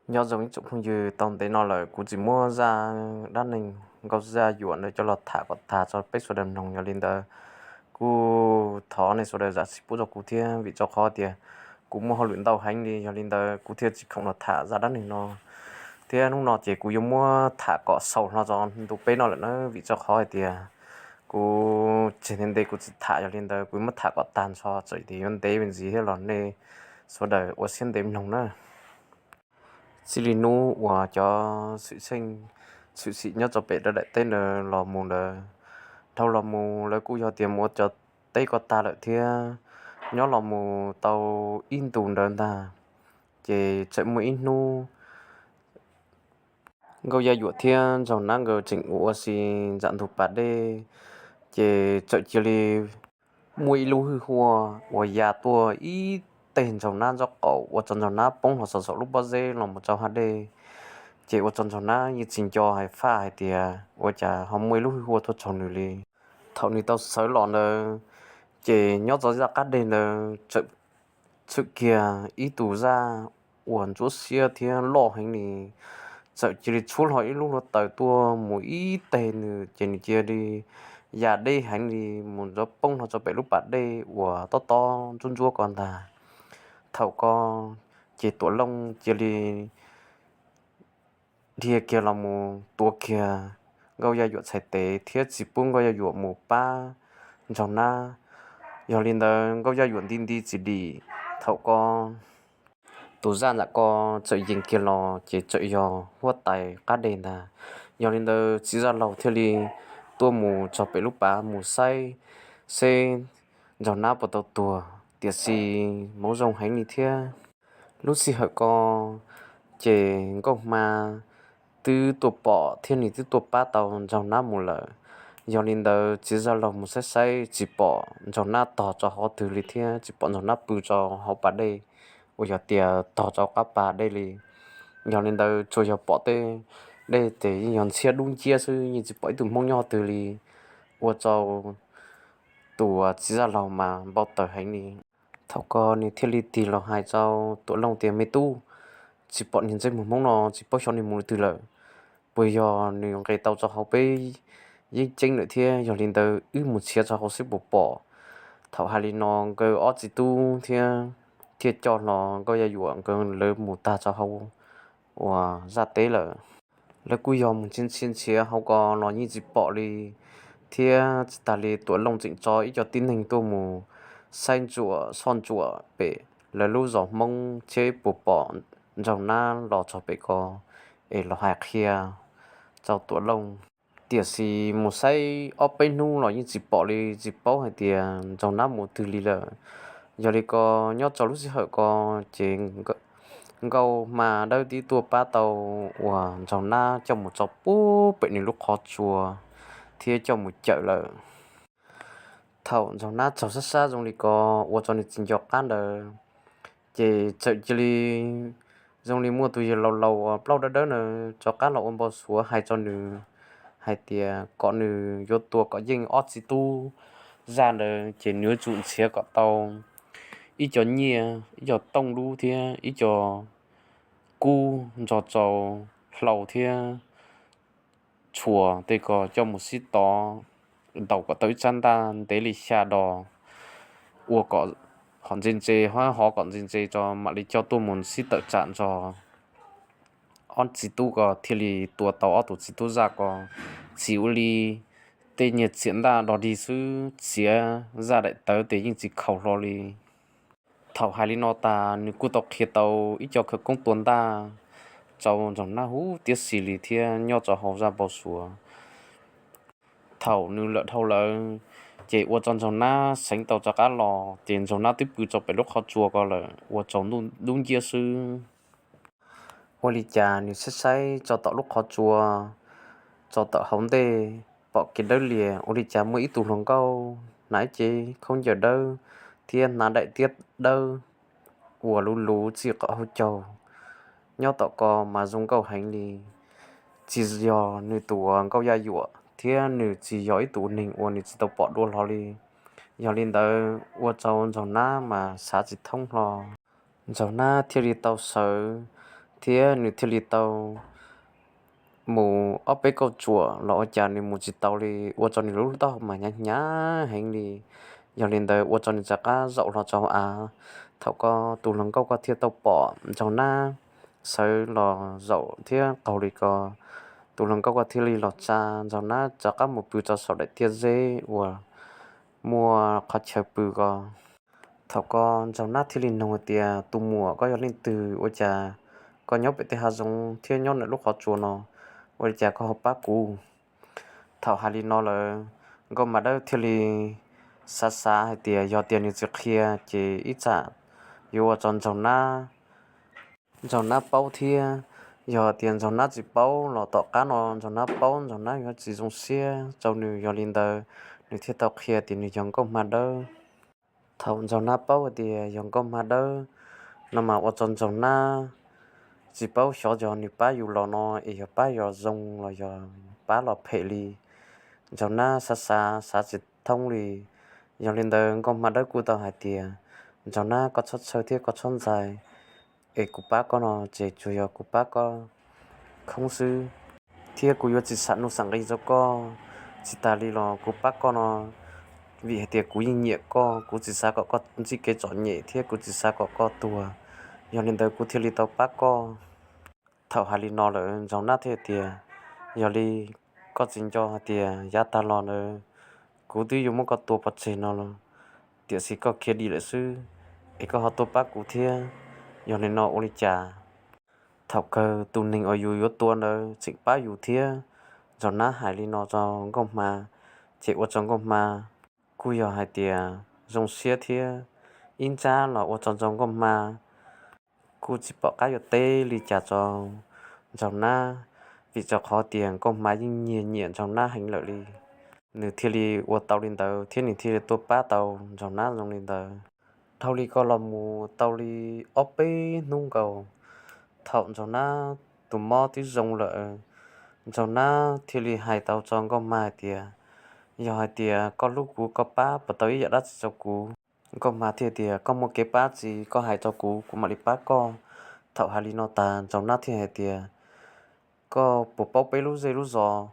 Nyob zoo ib tsoom phooj ywg, tau ntev no lawm kuv tsis muab zaj dab neeg Nkauj Zaj Yuam ntawd coj los tham kom tag rau peb sawv daws mloog. Yog li ntawd kuj thov nej sawv daws zam txim pub rau kuv thiab, vim rau qhov tias kuv muaj hauj lwm ntau heev li, yog li ntawd kuv thiaj tsis khoom los tham zaj dab neeg no. Thiab hnub no ces kuv yuav muab tham kom xaus hlo rau ntu peb no lawm na, vim rau qhov hais tias kuv tseg ntev ntev kuv tsis tham, yog li ntawd kuv muab tham kom tag nrho, txawm tias yuav ntev me ntsis thiab los nej sawv daws ua siab ntev mloog na. Txij li hnub uas cov xwm txheej tshwm sim nyob rau pem daim teb ntawd los mus ntawd, dhau los mus lawv kuj yog tias mus ua cov teb ko tag lawm thiab. Nyob los mus tau ib ntus ntawd ntag, ces txawm muaj ib hnub Nkauj Yaj Yuam thiab Ntsaug Nab nkawd tseem ua ua si nram ntug pas dej, ces txawm cia li muaj ib lub hwj huaj uas ya tuaj ib teg Ntsaug Nab ntsob qaum ua rau Ntsaug Nab poob hlo saum lub pob zeb los mus rau hav dej. Ces ua rau Ntsaug Nab yeej tsis nco hais faj hais tias ua cas ho muaj ib lub hwj huaj tuaj tsaug nws li. Thaum nws tau sawv los ntawd, ces nyob rau zaj qab deg ntawd txawm tshwm kiag ib tug zaj uas ntsuab xiab thiab loj heev li, txawm cia li tshuab hlo ib lub hluav taws tuaj mus ib teg nws, ces nws cia li ya deb heev li mus poob hlo rau pem lub pas dej uas tob tob ntsuab ntsuab ko ntag. Thaum ko ces Tuam Looj cia li dhia kiag los mus tuav kiag Nkauj Yaj Yuam txhais tes thiab tsis pub Nkauj Yaj Yuam mus pab Ntsaug Nab. Yog li ntawd Nkauj Yaj Yuam nti nti tsis dim. Thaum ko tus zaj ntawm ko txawm yees kiag los ces txawm yog huab tais qab deg ntag. Yog li ntawd Txiv Zaj Laug thiaj li tuaj mus txog pem lub pas mus saib seb Ntsaug Nab puas tau tuag, tiam sis hmoov zoo heev li thiab. Lub sij hawm ko ces Nkauj Hma twb tuaj pom thiab nws twb tuaj pab tau Ntsaug Nab mus lawm. Yog li ntawd Txiv Zaj Laug mus saib saib tsis pom Ntsaug Nab tog rau hauv twg li thiab tsis pom Ntsaug Nab pw rau hauv pas dej uas yog tias tog rau qab pas dej li. Yog li ntawd tsuas yog pom tej dej ces yeej yog ntxhiab dub nciab xwb, yeej tsis pom ib tug Hmoob nyob twg li, ua rau tus Txiv Zaj Laug mas npau taws heev li. Thaum ko nws thiaj li tig los hais rau Tuam Looj tias, Me tub, tsis pom niag ntsej muag Hmoob no tsis paub xyov nws mus twg lawm. Puas yog nws nqes tau rau hauv peb yeeb ceeb lawm thiab? Yog li ntawd wb mus txhiav rau hauv seb puas pom. Thaum hais li no nkawd ob txiv tub thiab thiaj coj hlo Nkauj Yaj Yuam nkawd lawv mus tag rau hauv uas zaj teb lawm. Lawv kuj yog mus txhiav txhiav txhiav hauv ko los yeej tsis pom li, thiab tsis tas li Tuam Looj tseem tso ib co tib neeg tuaj mus saib ntsuam soj ntsuam pem lawv lub zos Hmoob seb puas pom Ntsaug Nab los txog pem ko es los hais qhia rau Tuam Looj. Tiam sis mus saib ob peb hnub los yeej tsis pom li, tsis paub hais tias Ntsaug Nab mus twg li lawm. Yog li ko nyob rau lub sij hawm ko ces Nkauj Hma Dawb tib tuaj pab tau uas Ntsaug Nab coj mus tso pub pem nws lub qhov tsua thiab coj mus cawm lawm. Thaum Ntsaug Nab tsaug sab sab zoo li ko ua rau nws tsis nco qab ntawd, ces txawm cia li zoo li muaj tus yawg laus laus uas plaub dawb dawb ntawd rov qab los ua npau suav hais rau nws hais tias kom nws yuav tua kom yeej ob txiv tub zaj ntawd ces nws yuav tsum txhiav kom tau ib co nyiaj, ib co tooj lub thiab ib co kub ntso tsau hlau thiab tshua tej ko coj mus sib tov ntaus kom tau ib tsab ntaj ntev li xya dos, ua kom hov ntse ntse, hov kom ntse ntse tso mam li coj tuaj mus sib tawm tsam ntso. Ob txiv tub ko thiaj li tua tau ob tug txiv tub zaj ko. Txiv ua li tej nyiag txiav ntaj dog dig xwb, txiav zaj daim tawv tes yeej tsis khaus hlo li. Thaum hais li no tas nws kuj tau qhia tau ib co khawv koob tua ntaj rau Ntsaug Nab huv tib si li thiab nyob rau hauv zaj npau suav. Thaum nws lawm dhau lawm, ces ua rau Ntsaug Nab seev tau rov qab los ces Ntsaug Nab twb pw rau pem lub qhov tsua ko lawm ua rau ntuj dub nciab xwb. Ua li cas nws saib saib tso tom lub qhov tsua, tso tom hauv ntej, pom kev dawb lias ua li cas muaj ib tug hluas nkauj hnav cev khaub ncaws dawb thiab hnav daim tiab dawb uas luv luv txij qhov hauv caug nyob tom ko mas zoo nkauj heev li. Tsis yog nws tus uas Nkauj Yaj Yuam thiab nws tsis yog ib tug neeg uas nws tsis tau pom dua hlo li. Yog li ntawd ua rau Ntsaug Nab mas xav tsis thoob hlo. Ntsaug Nab thiaj li tau sawv thiab nws thiaj li tau mus ob peb kauj tsuam los ua cas nws mus tsis tau li, ua rau nws lub taub hau mas hnyav hnyav heev li. Yog li ntawd ua rau nws rov qab zaum hlo rau hauv av. Thaum ko tus hluas nkauj ko thiaj tau pom Ntsaug Nab sawv los zaum thiab qaug li ko, tus hluas nkauj ko thiaj li los tsa Ntsaug Nab rov qab mus pw rau saum daim tiaj zeb uas muaj qhov chaw pw ko. Thaum ko Ntsaug Nab thiaj li nug hais tias, tus muam, koj yog leej twg ua cas koj nyob pem tej hav zoov thiab nyob ntawm lub qhov tsua no, ua li cas koj ho pab kuv? Thaum hais li no lawm, Nkauj Hma Dawb thiaj li xav xav hais tias yog tias nws tsis qhia ces ib tsam yuav ua rau Ntsaug Nab, Ntsaug Nab paub thiab. Yog tias Ntsaug Nab tsis paub los tom qab no Ntsaug Nab paub Ntsaug Nab yuav tsis zoo siab rau nws. Yog li ntawd nws thiaj tau qhia tias nws yog Nkauj Hma Dawb. Thaum Ntsaug Nab paub hais tias yog Nkauj Hma Dawb no mas ua rau Ntsaug Nab tsis paub xyov yog nws pab yus los no es yog pab yus zoo los yog pab los phem li. Ntsaug Nab xav xav xav tsis thoob li. Yog li ntawd Nkauj Hma Dawb kuj tau hais tias, Ntsaug Nab, koj txhob txhawj thiab koj txhob ntxhais, es kuv pab koj no ces tsuas yog kuv pab koj khoob xwb, thiab kuv yuav tsis xam nuj xam nqi rau koj. Tsis tas li los kuv pab koj no vim hais tias kuv yeej nyiam koj, kuv tsis xav kom koj ntsib kev txom nyem thiab kuv tsis xav kom koj tuag. Yog li ntawd kuv thiaj li tau pab koj. Thaum hais li no lawm Ntsaug Nab thiaj tias, yog li koj tsis nco hais tias yav tag los ntawd kuv twb yuav muab koj tua pov tseg no los, tiam sis koj khiav dim lawm xwb, es koj ho tuaj pab kuv thiab, yog li no ua li cas? Thaum kawg tus neeg uas yus yuav tua ntawd tseem pab yus thiab. Ntsaug Nab hais li no rau Nkauj Hma, ces ua rau Nkauj Hma kuj yog hais tias zoo siab thiab, ib ntsab los ua rau Ntsaug, Nkauj Hma kuj tsis pom qab yuav teb li cas rau Ntsaug Nab, vim rau qhov tias Nkauj Hma yeej nyiag nyiam Ntsaug Nab heev lawm li. Nws thiaj li ua tau li ntawd thiab nws thiaj li tuaj pab tau Ntsaug Nab zoo li ntawd. Dhau li ko los mus tau li ob peb hnub nkaus, thaum Ntsaug Nab tus mob twb zoo lawm, Ntsaug Nab thiaj li hais tau rau Nkauj Hma hais tias, yog hais tias koj hlub kuv, koj pab puas tau ib yam dab tsi rau kuv? Nkauj Hma thiaj tias, koj muaj kev pab tsi koj hais rau kuv, kuv mam li pab koj. Thaum hais li no tas Ntsaug Nab thiaj hais tias, koj puas paub peb lub zej lub zos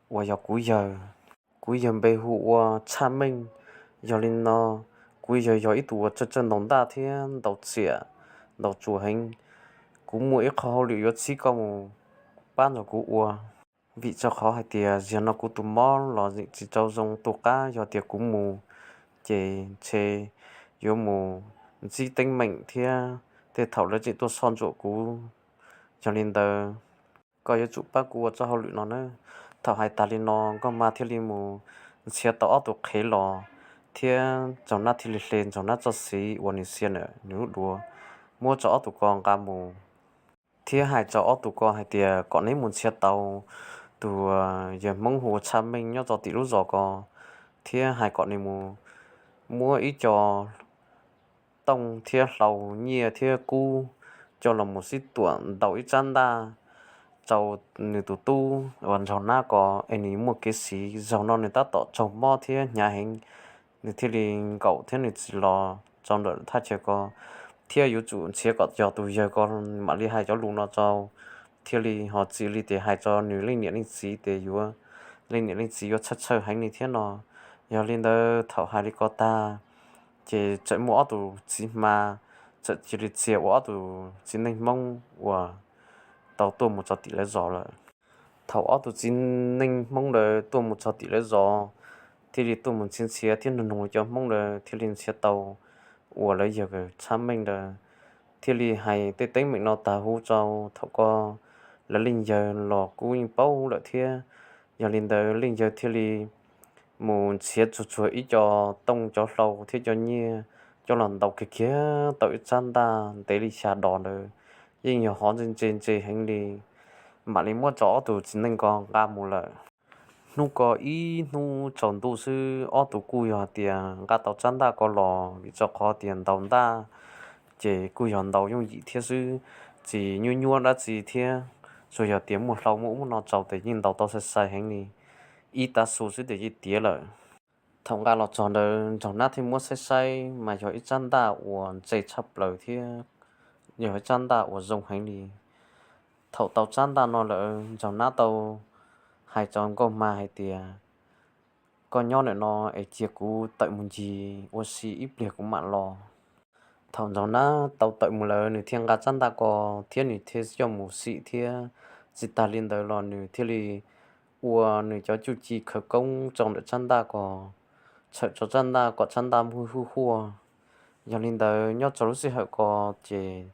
uas yog kuv yawg? Kuv yawg npe hu ua Tshaj Meej. Yog li no kuv yawg yog ib tug uas txawj txawj ntaus ntaj thiab ntaus tsiam ntaus tsuas heev. Kuv muaj ib qho hauj lwm yuav txib koj mus pab nrog kuv ua, vim rau qhov hais tias zaum no kuv tus mob los tsis tau zoo tu qab, yog tias kuv mus ces ntshe yuav mus ntsib teeb meem thiab tej thaum lawv tseem tuaj soj ntsuam kuv. Yog li ntawd koj yuav tsum pab kuv ua txoj hauj lwm no nawb. Thaum hais tas li no Nkauj Hma thiaj li mus nrhiav tau ob tug qhev los, thiab Ntsaug Nab thiaj li hle Ntsaug Nab txoj xwv uas nws xiam ntawm nws lub duav, muab rau ob tug ko nqa mus, thiab hais rau ob tug ko hais tias kom neb mus nrhiav tau tus yawg Hmoob hu ua Tshaj Meej nyob rau tim lub zos ko, thiab hais kom nws mus muab ib co tooj thiab hlau, nyiaj thiab kub coj los mus sib tuam ntaus ib tsab ntaj rau nws tus tub uas Ntsaug Nab ko, es nws muaj kev siv. Zaum no nws tab tom raug mob thiab hnyav heev, nws thiaj li nkaum thiab nws tsis los rau ntawm thaj chaw ko, thiab yuav tsum nrhiav kom yog tus yawg ko mam li hais cov lus no rau, thiaj li ho txij li ces hais rau nws leej niam leej txiv ces yuav, leej niam leej txiv yuav txhawj txhawj heev li thiab no. Yog li ntawd thaum hais li ko tag, ces txawm muaj ob tug txiv hma txawm cia li txiag ua ob tug txiv neej Hmoob uas tau tuaj mus txog tim lawv zos lawm. Thaum ob tug txiv neej Hmoob ntawd tuaj mus txog tim lawv zos, thiaj li tuaj mus nrhiav nrhiav thiab nug nug cov Hmoob ntawd thiaj li nrhiav tau uas lawv yawg Tshaj Meej ntawd, thiaj li hais tej teeb meem no tag huv rau. Thaum ko lawv leej yawg los kuj yeej paub lawm thiab. Yog li ntawd leej yawg thiaj li mus nrhiav tsuag tsuag ib co tooj cov hlau thiab cov nyiaj coj los ntaus kiag kiag tau ib tsab ntaj ntev li xya dos ntawd, yeej yog hov ntse ntse ntse heev li, mam li muab rau ob tug txiv neej ko nqa mus lawm. Hnub ko ib hnub tsaus ntuj xwb ob tug kuj yog hais tias nqa tau tsab ntaj ko los, vim rau qhov tias ntaus ntaj ces kuj yog ntaus yooj yim thiab xwb, tsis nyuaj nyuaj dab tsi thiab. Tsuas yog tias muaj hlau muaj ub muaj no tsaus ces yeej ntaus tau sai sai heev li, ib tav su xwb ces yeej tiav lawm. Thaum nqa los txog ntawd Ntsaug Nab thiaj muab saib saib mas yog ib tsab ntaj uas ntse tshaj plaws thiab yog ib tsab ntaj uas zoo heev li. Thaum tau tsab ntaj no lawm, Ntsaug Nab tau hais rau Nkauj Hma hais tias, koj nyob ntawm no es cia kuv tawm mus ncig ua si ib pliag kuv mam los. Thaum Ntsaug Nab tau tawm mus lawm, nws thiaj nqa tsab ntaj ko thiab nws thiaj coj mus xim thiab. Tsis tas li ntawd los nws thiaj li ua nws cov cuj ci khawv koob rau ntawm tsab ntaj ko, tshawm rau tsab ntaj kom tsab ntaj muaj hwj huaj. Yog li ntawd nyob rau lub sij hawm ko ces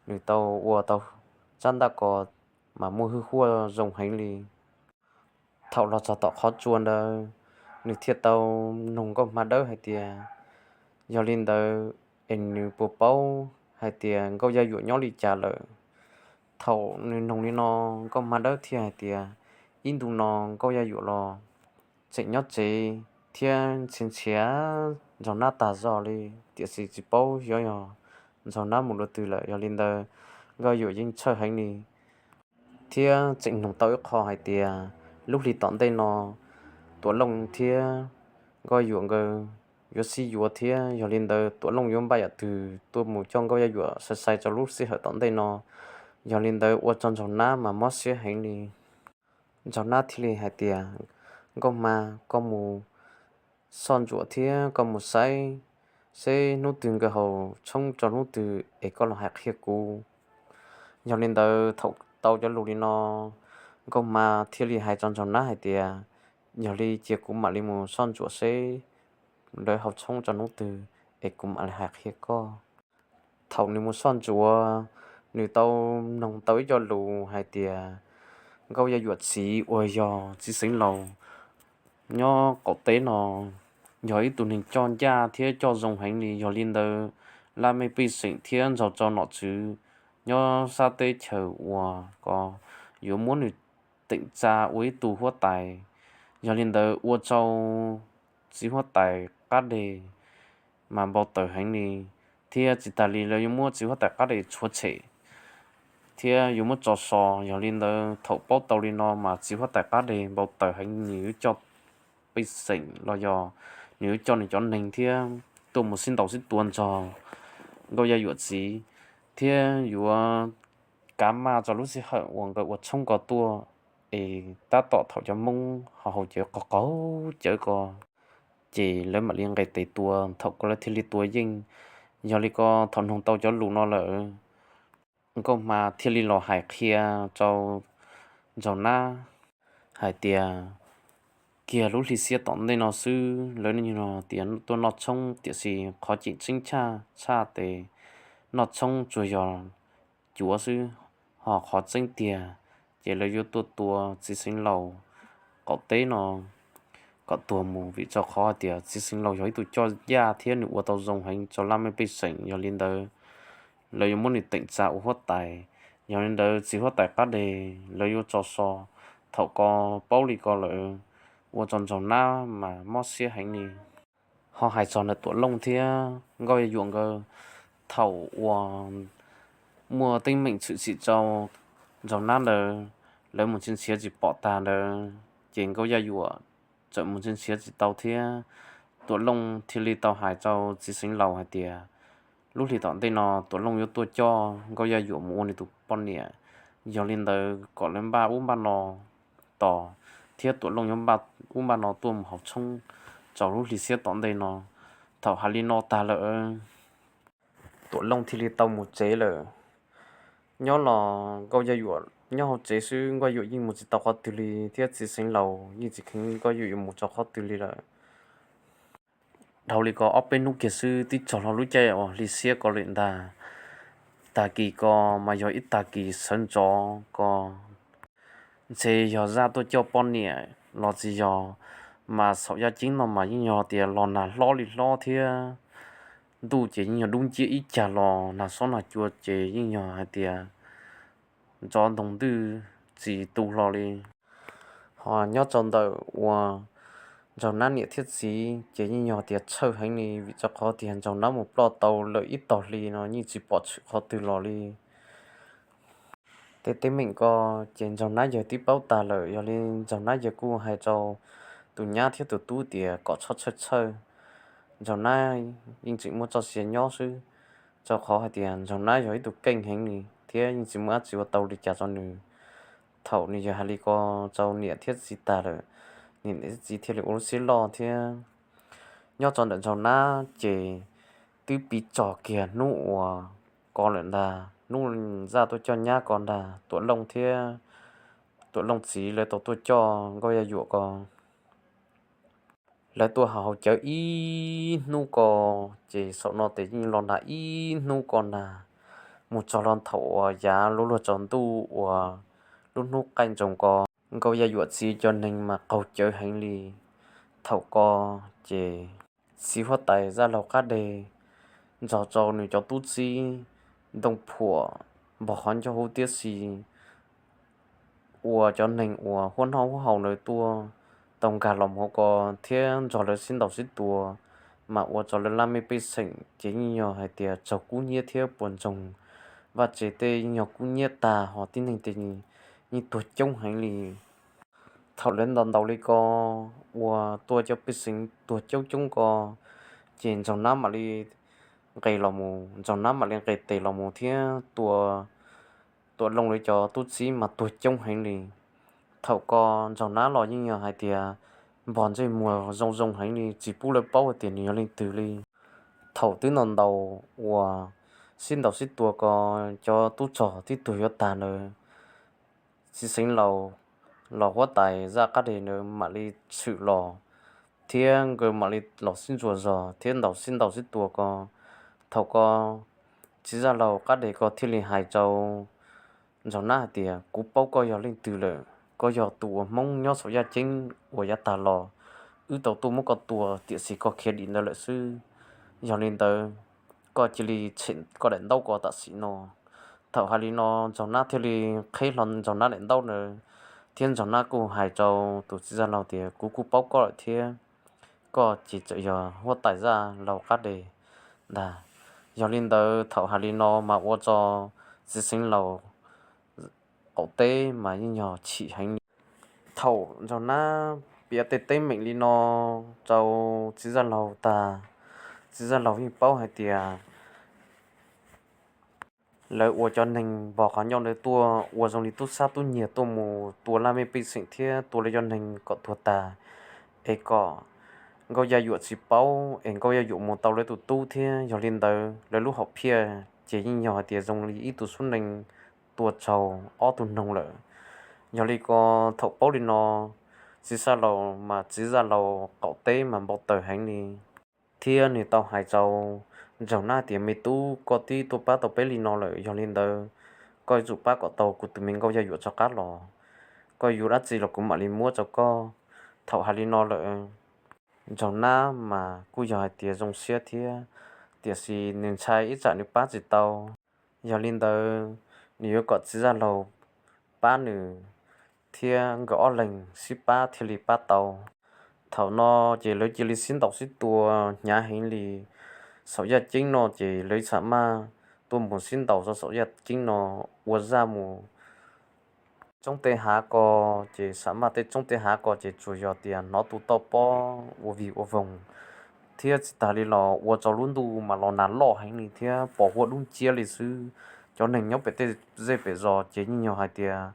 nws tau ua tau tsab ntaj ko mas muaj hwj huaj zoo heev li. Thaum los txog tom qhov tsua ntawd, nws thiaj tau noog Nkauj Hma Dawb hais tias, yog li ntawd es nws puas paub hais tias Nkauj Yaj Yuam nyob li cas lawm? Thaum nws noog li no, Nkauj Hma Dawb thiaj hais tias, ib ntu no Nkauj Yaj Yuam los tseem nyob tsev thiab ntshiab ntshiab Ntsaug Nab tag zog li, tiam sis tsis paub xyov yog Ntsaug Nab mus dua twg lawm. Yog li ntawd Nkauj Yaj Yuam yeej txhawj heev li. Thiab tseem noog tau ib qho hais tias lub hli tom ntej no Tuam Looj thiab Nkauj Yuam nkawd yuav sib yuav thiab, yog li ntawd Tuam Looj yuav npaj yam twg tuaj mus coj Nkauj Yaj Yuam sai sai rau lub sij hawm tom ntej no. Yog li ntawd ua rau Ntsaug Nab mas mob siab heev li. Ntsaug Nab thiaj li hais tias, Nkauj Hma, koj mus soj ntsuam thiab koj mus saib seb hnub twg nkawd haus tshoob rau hnub twg es koj los hais qhia kuv. Yog li ntawd thaum tau cov lus li no, Nkauj Hma thiaj li hais rau Ntsaug Nab hais tias, yog li cia kuv mam li mus soj ntsuam seb lawv haus tshoob rau hnub twg es kuv mam li hais qhia koj. Thaum nws mus soj ntsuam, nws tau noog tau ib co lus hais tias Nkauj Yaj Yuam txiv uas yog Txiv Xeev Laus nyob qaum teb no yog ib tug neeg coj ncaj thiab coj zoo heev li. Yog li ntawd laj mej pej xeem thiab nrog rau nom tswv nyob sab teb chaws uas ko yuav muab nws teem tsa ua ib tug huab tais. Yog li ntawd ua rau txiv huab tais qab deg mas npau taws heev li, thiab tsis tas li lawv yuav muab txiv huab tais qab deg tshuav tshem thiab yuav muab tso so. Yog li ntawd thaum paub tau li no mas txiv huab tais qab deg npau taws heev, nws yuav coj pej xeem los yog nws yuav coj nws cov neeg thiab tuaj mus sib ntaus sib tua nrog Nkauj Yaj Yuam txiv, thiab yuav kav maj rau lub sij hawm uas nkawd ua tshoob ko tuaj, es tab tom thaum cov Hmoob ho haus cawv qaug qaug cawv ko, ces lawv mam li nqes tes tua, thaum ko lawv thiaj li tua yeej. Yog li ko thaum noog tau cov lus no lawm, Nkauj Hma thiaj li los hais qhia rau Ntsaug Nab hais tias, kiag lub hli xiab tom ntej no xwb lawv yeej hais tias tuaj noj tshoob, tiam sis qhov ceem tseeb tshaj tshaj tes noj tshoob tsuas yog cuav xwb, ho qhov tseeb tiag ces lawv yuav tuaj tua Txiv Xeev Laus qaum teb no kom tuag mus, vim rau qhov hais tias Txiv Xeev Laus yog ib tug coj ncaj thiab nws ua tau zoo heev rau laj mej pej xeem. Yog li ntawd lawv yuav muab nws teem tsa ua huab tais. Yog li ntawd txiv huab tais qab deg lawv yuav tso so. Thaum ko paub li ko lawm, ua rau Ntsaug Nab mas mob siab heev li. Ho hais txog ntawm Tuam Looj thiab Nkauj Yaj Yuam nkawd, thaum uas muaj teeb meem tshwm sim rau Ntsaug Nab ntawd, lawv mus nrhiav nrhiav tsis pom tag ntawd, ces Nkauj Yaj Yuam txawm mus nrhiav nrhiav tsis tau thiab. Tuam Looj thiaj li tau hais rau Txiv Xeev Laus hais tias, lub hli tom ntej no Tuam Looj yuav tuaj coj Nkauj Yaj Yuam mus ua nws tus poj niam. Yog li ntawd kom lawv npaj ub npaj no tos, thiab Tuam Looj yuav npaj ub npaj no tuaj mus haus tshoob rau lub hli xiab tom ntej no. Thaum hais li no tag lawm, Tuam Looj thiaj li tau mus tsev lawm. Nyob los Nkauj Yaj Yuam nyob hauv tsev xwb, Nkauj Yaj Yuam yeej mus tsis tau qhov twg li, thiab Txiv Xeev Laus yeej tsis kheev Nkauj Yaj Yuam mus rau qhov twg li lawm. Dhau li ko ob peb hnub kiag xwb, twb txog hlo lub caij uas hli xiab ko lawm ntag. Tag kis ko mas yog ib tag kis sawv ntxov ko, ntshe yog zaj tuaj coj poj niam los tsis yog, mas saum yaj ceeb no mas yeej yog tias los nag hlob li hlob thiab. Ntuj ces yeej yog dub nciab ib cag los nag xob nag cua ces yeej yog hais tias ntxov ntoo ntws tsis tu hlo li. Ho nyob rau ntawm uas Ntsaug Nab niam thiab txiv ces yeej yog tias txhawj heev li, vim rau qhov tias Ntsaug Nab mus ploj tau lawm ib tog hli no yeej tsis pom tshwm qhov twg los li. Tej teeb meem ko ces Ntsaug Nab yawg twb paub tag lawm, yog li Ntsaug Nab yawg kuj hais rau tus nyab thiab tus tub tias kom txhob txhawj txhawj, Ntsaug Nab yeej tseem muaj txoj sia nyob xwb, rau qhov hais tias Ntsaug Nab yog ib tug keej heev li thiab yeej tsis muaj dab tsi ua tau li cas rau nws. Thaum nws yawg hais li ko rau niam thiab txiv tag lawm, niam thiab txiv thiaj li ua lub siab loj thiab. Nyob rau ntawm Nraug Nab ces twb piv txog kiag hnub uas ko lawm ntag, hnub zaj tuaj coj nyab ko ntag, Tuam Looj thiab Tuam Looj txiv lawv tau tuaj coj Nkauj Yaj Yuam ko. Lawv tuaj haus cawv ib hnub ko, ces saum no ces yeej los nag ib hnub ko ntag, mus txog los thaum uas yav lub luag tsaus ntuj uas lub hnub qaij ntsoos ko, Nkauj Yaj Yuam txiv cov neeg mas qaug cawv heev li. Thaum ko ces txiv huab tais zaj laug Qab Deg nrog rau nws cov tub txib Ntoo Phuam npog qhov ncauj hub tiab si ua cov neeg uas huab noj huab haus ntawd tuaj tau nkag los mus ko thiab nrog lawv sib ntaus sib tua, mas ua rau lawv laj mej pej xeem ces yeej yog hais tias raug kub hnyiab thiab puas ntsoog vaj tse tej yeej yog kub hnyiab tag, ho tib neeg ces yeej tuag coob heev li. Thaum lawv ntaus ntaus li ko ua tuaj cov pej xeem tuag coob coob ko, ces Nraug Nab mam li nqes los mus, Nraug Nab mam li nqes tes los mus thiab tua Tuam Looj lawv cov tub txib mas tuag coob heev li. Thaum ko Nraug Nab los yeej yog hais tias npog ntsej muag zoo zoo heev li, tsis pub lawv paub hais tias nws yog leej twg li. Thaum twb ntaus ntaus uas sib ntaus sib tua ko, cov tub rog twb tuag yuav tag ntawd, txiv xeev laus los huab tais zaj Qab Deg ntawd mam li tshwm los thiab nkawd mam li los sib ntsuas zog thiab ntaus sib ntaus sib tua ko. Thaum ko txiv zaj laug Qab Deg ko thiaj li hais rau Nraug Nab hais tias, kuv paub koj yog leej twg lawm, koj yog tus uas Hmoob nyob saum yaj ceeb uas yav tag los wb tau tuaj muab koj tua, tiam sis koj khiav dim ntawd lawm xwb. Yog li ntawd, koj cia li tshem koj daim ntaub ko tam sim no. Thaum hais li no, Nraug Nab thiaj li qheb hlo Nraug Nab daim ntaub ntawd, thiab Nraug Nab kuj hais rau tus txiv zaj laug tias, kuv kuj paub koj lawm thiab, koj ces txawm yog huab tais zaj laug Qab Deg ntag. Yog li ntawd, thaum hais li no mas ua rau txiv xeev laus qaum teb mas yeej yog chim heev li. Thaum Nraug Nab piav tej teeb meem li no rau txiv zaj laug tag, txiv zaj laug yeej paub hais tias lawv ua cov neeg npog qhov ncauj ntawd tuaj ua zoo li tub sab tub nyiag tuaj mus tua laj mej pej xeem thiab tua lawv cov neeg kom tuag tag, es kom Nkauj Yaj Yuam tsis paub es Nkauj Yaj Yuam mus tau lawv tus tub thiab. Yog li ntawd, lawv lub hom phiaj ces yeej yog hais tias zoo li ib tug xub neeg tua raug ob tug noog lawm. Yog li ko, thaum paub li no, txiv zaj laug mas txiv zaj laug qaum teb mas npau taws heev li, thiab nws tau hais rau Nraug Nab tias, me tub, koj twb tuaj pab tau peb li no lawm, yog li ntawd koj yuav tsum pab kom tau kuv tus me Nkauj Yaj Yuam rov qab los, koj yuav dab tsi los kuv mam li muab rau koj. Thaum hais li no lawm, Nraug Nab mas kuj yog hais tias zoo siab thiab, tiam sis nws ntshai ib tsam nws pab tsis tau. Yog li ntawd, nws yuav kom txiv zaj laug pab nws, thiab nkawd ob leeg sib pab thiaj li pab tau. Thaum no ces lawv cia li sib ntaus sib tua hnyav heev li. Saum yaj ceeb no ces lawv xam maj tuaj mus sib ntaus rau saum yaj ceeb no, ua zaj mus roob tej hav ko, ces xam maj tej roob tej hav ko ces tsuas yog tias hnov tus toj pob ua vig ua voog, thiab tsis tas li los ua rau lub ntuj mas los nag loj heev li thiab pom huab dub nciab li xwb. Cov neeg nyob pem tej zej pem zos ces yeej yog hais tias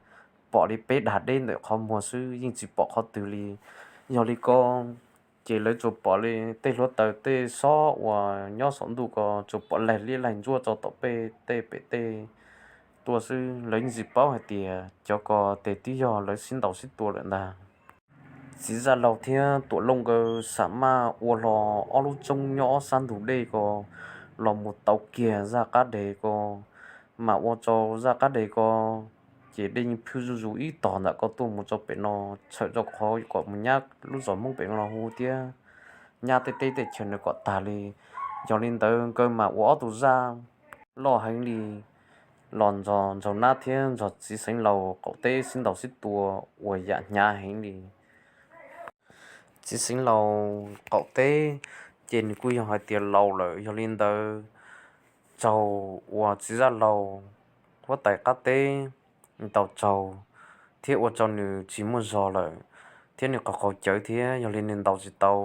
pom li peb dag deb ntawm qhov muag xwb, yeej tsis pom qhov twg li. Yog li ko ces lawv tsuas pom li tej hluav taws tej xob uas nyob saum ntuj ko tsuas pom laig liab laig ntsuab rau tom pem tej pem tej tuaj xwb. Lawv yeej tsis paub hais tias cov ko ces twb yog lawv sib ntaus sib tua lawm ntag. Txiv zaj laug thiab Tuam Looj nkawd xam maj ua hlo ob lub roob nyob ob sab ntug dej ko los mus tauv kiag zaj qab deg ko, mas ua rau zaj qab deg ko ces dej yeej phwj zuj zus ib tog ntawm ko tuaj mus rau pem no, txhawm rau qhov kom mus nyab lub zos Hmoob pem no los hu thiab nyab tej teb tej chaw ntawd kom tag li. Yog li ntawd nkawd mas ua ob tug zaj loj heev li los nrog Nraug Nab thiab nrog txiv xeev laus qaum teb sib ntaus sib tua uas yam hnyav heev li. Txiv xeev laus qaum teb ces nws kuj yog hais tias laus lawm, yog li ntawd tsaug uas txiv zaj laug huab tais qab teb ntaus tsaug thiab ua rau nws tsis muaj zog lawm, thiab nws qaug qaug cawv thiab, yog li nws ntaus tsis tau.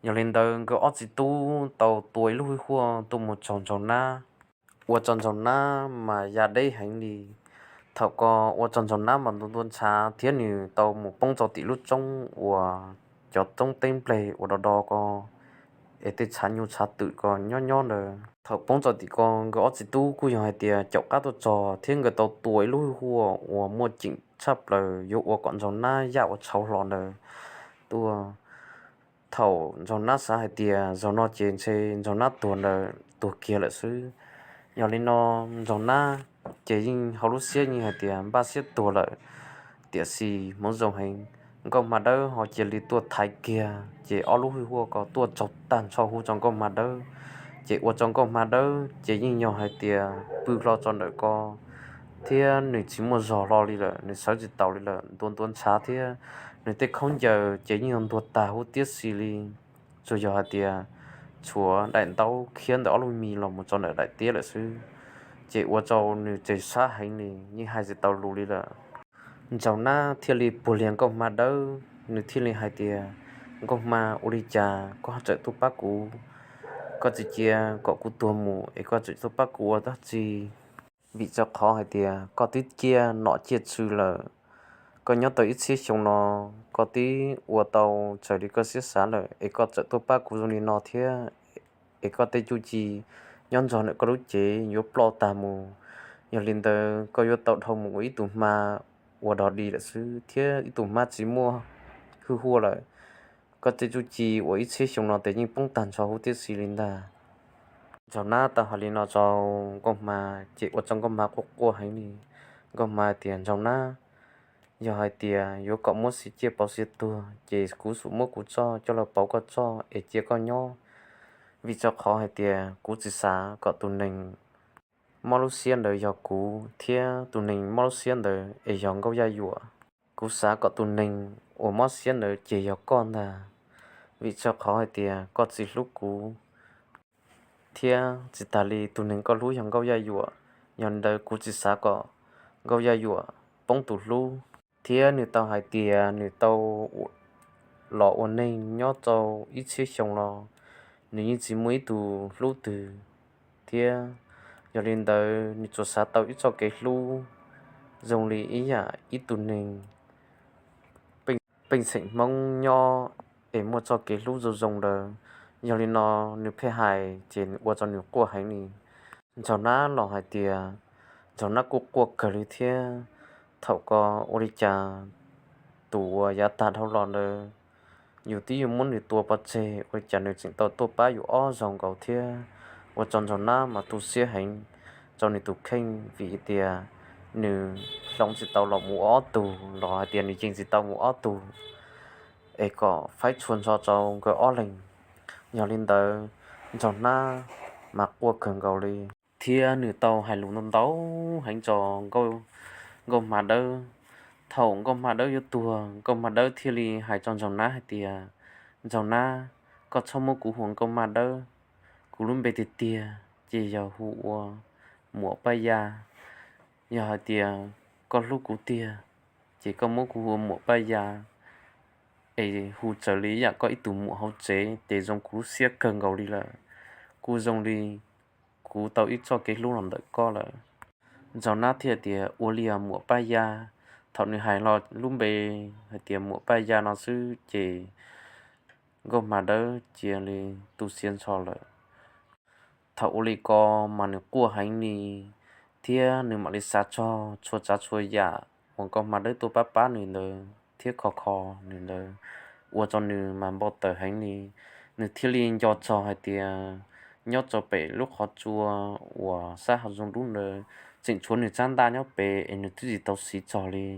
Yog li ntawd nkawd ob txiv tub tau tua ib lub hwj huaj tuaj mus tsaug Nraug Nab, ua rau Nraug Nab mas ya deb heev li. Thaum ko ua rau Ntsaug Nab mas ntuag ntuag ntshav thiab nws tau mus poob rau tim lub roob uas cov roob teb npleg uas do do ko, es tej tshav nyuj tshav twm ko nyob nyob ntawd. Thaum poob rau tim ko nkawd ob txiv tub kuj yog hais tias caum qab tuaj txog thiab nkawd tau tua ib lub hwj huaj uas muaj ceem tshaj plaws yuav ua kom Ntsaug Nab yaj ua tshauv hlo ntawd tuaj. Thaum Ntsaug Nab xav hais tias zaum no ces ntshe Ntsaug Nab tuag ntawd tuag kiag lawm xwb. Yog li no Ntsaug Nab ces yeej hauv lub siab yeej hais tias npaj siab tuag lawm, tiam sis hmoov zoo heev, Nkauj Hma Dawb ho cia li tuaj thaiv kiag ces ob lub hwj huaj ko tuaj tsaug tag nrho hu rau Nkauj Hma Dawb, ces ua rau Nkauj Hma Dawb ces yeej yog hais tias pw hlo rau ntawm ko thiab nws tsis muaj zog hlo li lawm, nws sawv tsis taus li lawm, ntuag ntuag ntshav thiab nws tej khaub ncaws ces yeej yog ntuag tag huv tib si li. Tsuas yog hais tias tshuav daim ntaub khiab ntawm ob lub mis los mus rau ntawm daim tiab lawm xwb, ces ua rau nws ces sab heev li, yeej hais tsis tau lus li lawm. Ntsaug Nab thiaj li puag lias Nkauj Hma Dawb, nws thiaj li hais tias, Nkauj Hma, ua li cas koj txawm tuaj pab kuv? Koj tsis cia kom kuv tuag mus es koj txawm tuaj pab kuv ua dab tsi? Vim rau qhov hais tias koj twb ciaj nom ciaj tswv lawm, koj nyob tau ib txhiab xyoo no, koj twb ua tau raws li koj siab xav lawm es koj txawm tuaj pab kuv zoo li no thiab, es koj tej txuj ci nyob nrog ntawm koj lub cev yuav ploj tag mus. Yog li ntawd koj yuav tau dhau mus ua ib tug hma uas dog dig lawm xwb thiab ib tug hma tsis muaj hwj huaj lawm. Koj tej txuj ci uas ib txhiab xyoo no ces yeej poob tag nrho huv tib si li ntag. Ntsaug Nab tau hais li no rau Nkauj Hma, ces ua rau Nkauj Hma quaj quaj heev li. Nkauj Hma tias, Ntsaug Nab, yog hais tias yuav kom muab xiv ciaj pauv xiv tuag ces kuv xum muab kuv txoj coj los pauv koj txoj es cia koj nyob, vim rau qhov hais tias kuv tsis xav kom tus neeg mob lub siab ntawd yog kuv thiab tus neeg mob lub siab ntawd es yog Nkauj Yaj Yuam. Kuv xav kom tus neeg uas mob siab ntawd ces yog koj ntag, vim rau qhov hais tias koj tsis hlub kuv thiab tsis tas li tus neeg koj hlub yog Nkauj Yaj Yuam. Yog li ntawd kuv tsis xav kom Nkauj Yaj Yuam poob tus hlub. Thiab nws tau hais tias nws tau los ua neeg nyob tau ib txhiab xyoo los nws yeej tsis muaj ib tug hlub twg thiab. Yog li ntawd nws tsuas xav tau ib txoj kev hlub zoo li ib yam ib tug neeg pej xeem Hmoob nyob es muaj txoj kev hlub zoo zoo ntawd. Yog li no nws pheej hais ces ua rau nws quaj heev li. Ntsaug Nab los hais tias, Ntsaug Nab kuj quaj kawg li thiab, thaum ko ua li cas tus uas yav tag dhau los ntawd yus twb yuav muab nws tua pov tseg ua li cas nws tseem tau tuaj pab yus ob zaug nkaus thiab. Ua rau Ntsaug Nab mas tu siab heev rau nws tus kheej vim tias nws hloov tsis tau los mus ob tug los hais tias nws yees tsis tau mus ob tug es kom faib tshua nrho rau nkawd ob leeg. Yog li ntawd Ntsaug Nab mas quaj kawg nkaus li thiab nws tau hais lus ntau ntau heev rau Nkauj Hma Dawb. Thaum Nkauj Hma Dawb yuav tuag, Nkauj Hma Dawb thiaj li hais rau Ntsaug Nab hais tias, Ntsaug Nab, koj txhob muab kuv hu ua Nkauj Hma Dawb, kuv lub npe tiag tiag ces yog hu ua Muam Paj Ya. Yog hais tias koj hlub kuv tiag ces koj muab kuv hu ua Muam Paj Ya es hu raws li yam koj ib tug muam hauv tsev ces zoo kuv lub siab kawg nkaus li lawm, kuj zoo li kuv tau ib txoj kev hlub los ntawm koj lawm. Ntsaug Nab thiaj tias, Ua li os Muam Paj Ya. Thaum nws hais los lub npe hais tias Muam Paj Ya no xwb ces Nkauj Hma Dawb cia li tu siab nrho lawm. Thaum ua li ko mas nws quaj heev li thiab nws mam li xav txog txhua tsav txhua yam uas Nkauj Hma Dawb tuaj pab pab nws ntawd thiab kho kho nws ntawd, ua rau nws mas npau taws heev li. Nws thiaj li nco txog hais tias nyob rau pem lub qhov tsua uas sab hav zoov dub ntawd tseem tshuav nws tsab ntaj nyob pem es nws twb tsis tau siv txog li.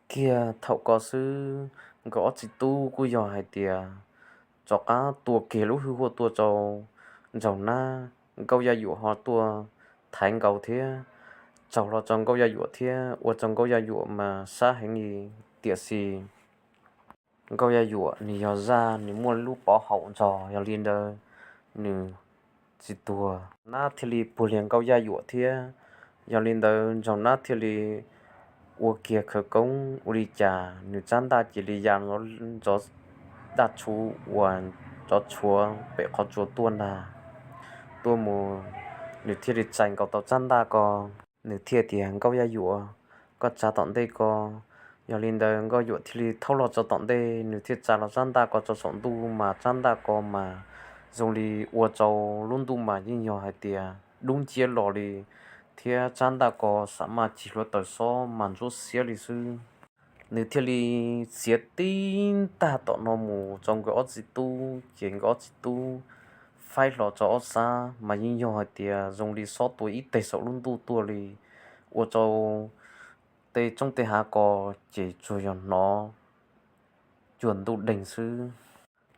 Kiag thaum ko xwb, nkawd ob txiv tub kuj yog hais tias rov qab tua kiag lub hwj huaj tuaj rau Ntsaug Nab, Nkauj Yaj Yuam ho tuaj thaiv nkaus thiab, tsaug hlo rau Nkauj Yaj Yuam thiab ua rau Nkauj Yaj Yuam mas sab heev li. Tiam sis Nkauj Yaj Yuam nws yog zaj nws muaj lub pov haum nrog, yog li ntawd nws tsis tuag. Nab thiaj li puag liag Nkauj Yaj Yuam thiab. Yog li ntawd Ntsaug Nab thiaj li ua kiag khawv koob ua li cas nws tsab ntaj cia li ya ntov daj tshuv uas tsov tshuav pem qhov tsua tuaj ntag. Tuaj mus nws thiaj li txais nkaus tau tsab ntaj ko. Nws thiaj tias, Nkauj Yaj Yuam, koj tsa tom ntej ko. Yog li ntawd Nkauj Yuam thiaj li thaub los tso tom ntej, nws thiaj tsa los tsab ntaj ko tso saum ntuj mas tsab ntaj ko mas zoo li ua rau lub ntuj mas yeej yog hais tias dub nciab los li, thiab tsab ntaj ko xam maj cig hluav taws xob mas ntsuab xiab li xwb. Nws thiaj li txiav tib ntaj tom no mus rau nkawd ob txiv tub, ces nkawd ob txiv tub faib hlo rau ob sab mas yeej yog hais tias zoo li xob tua ib teg saum lub ntuj tuaj li, ua rau tej roob tej hav ko ces tsuas yog hnov cuag ntuj deeg xwb.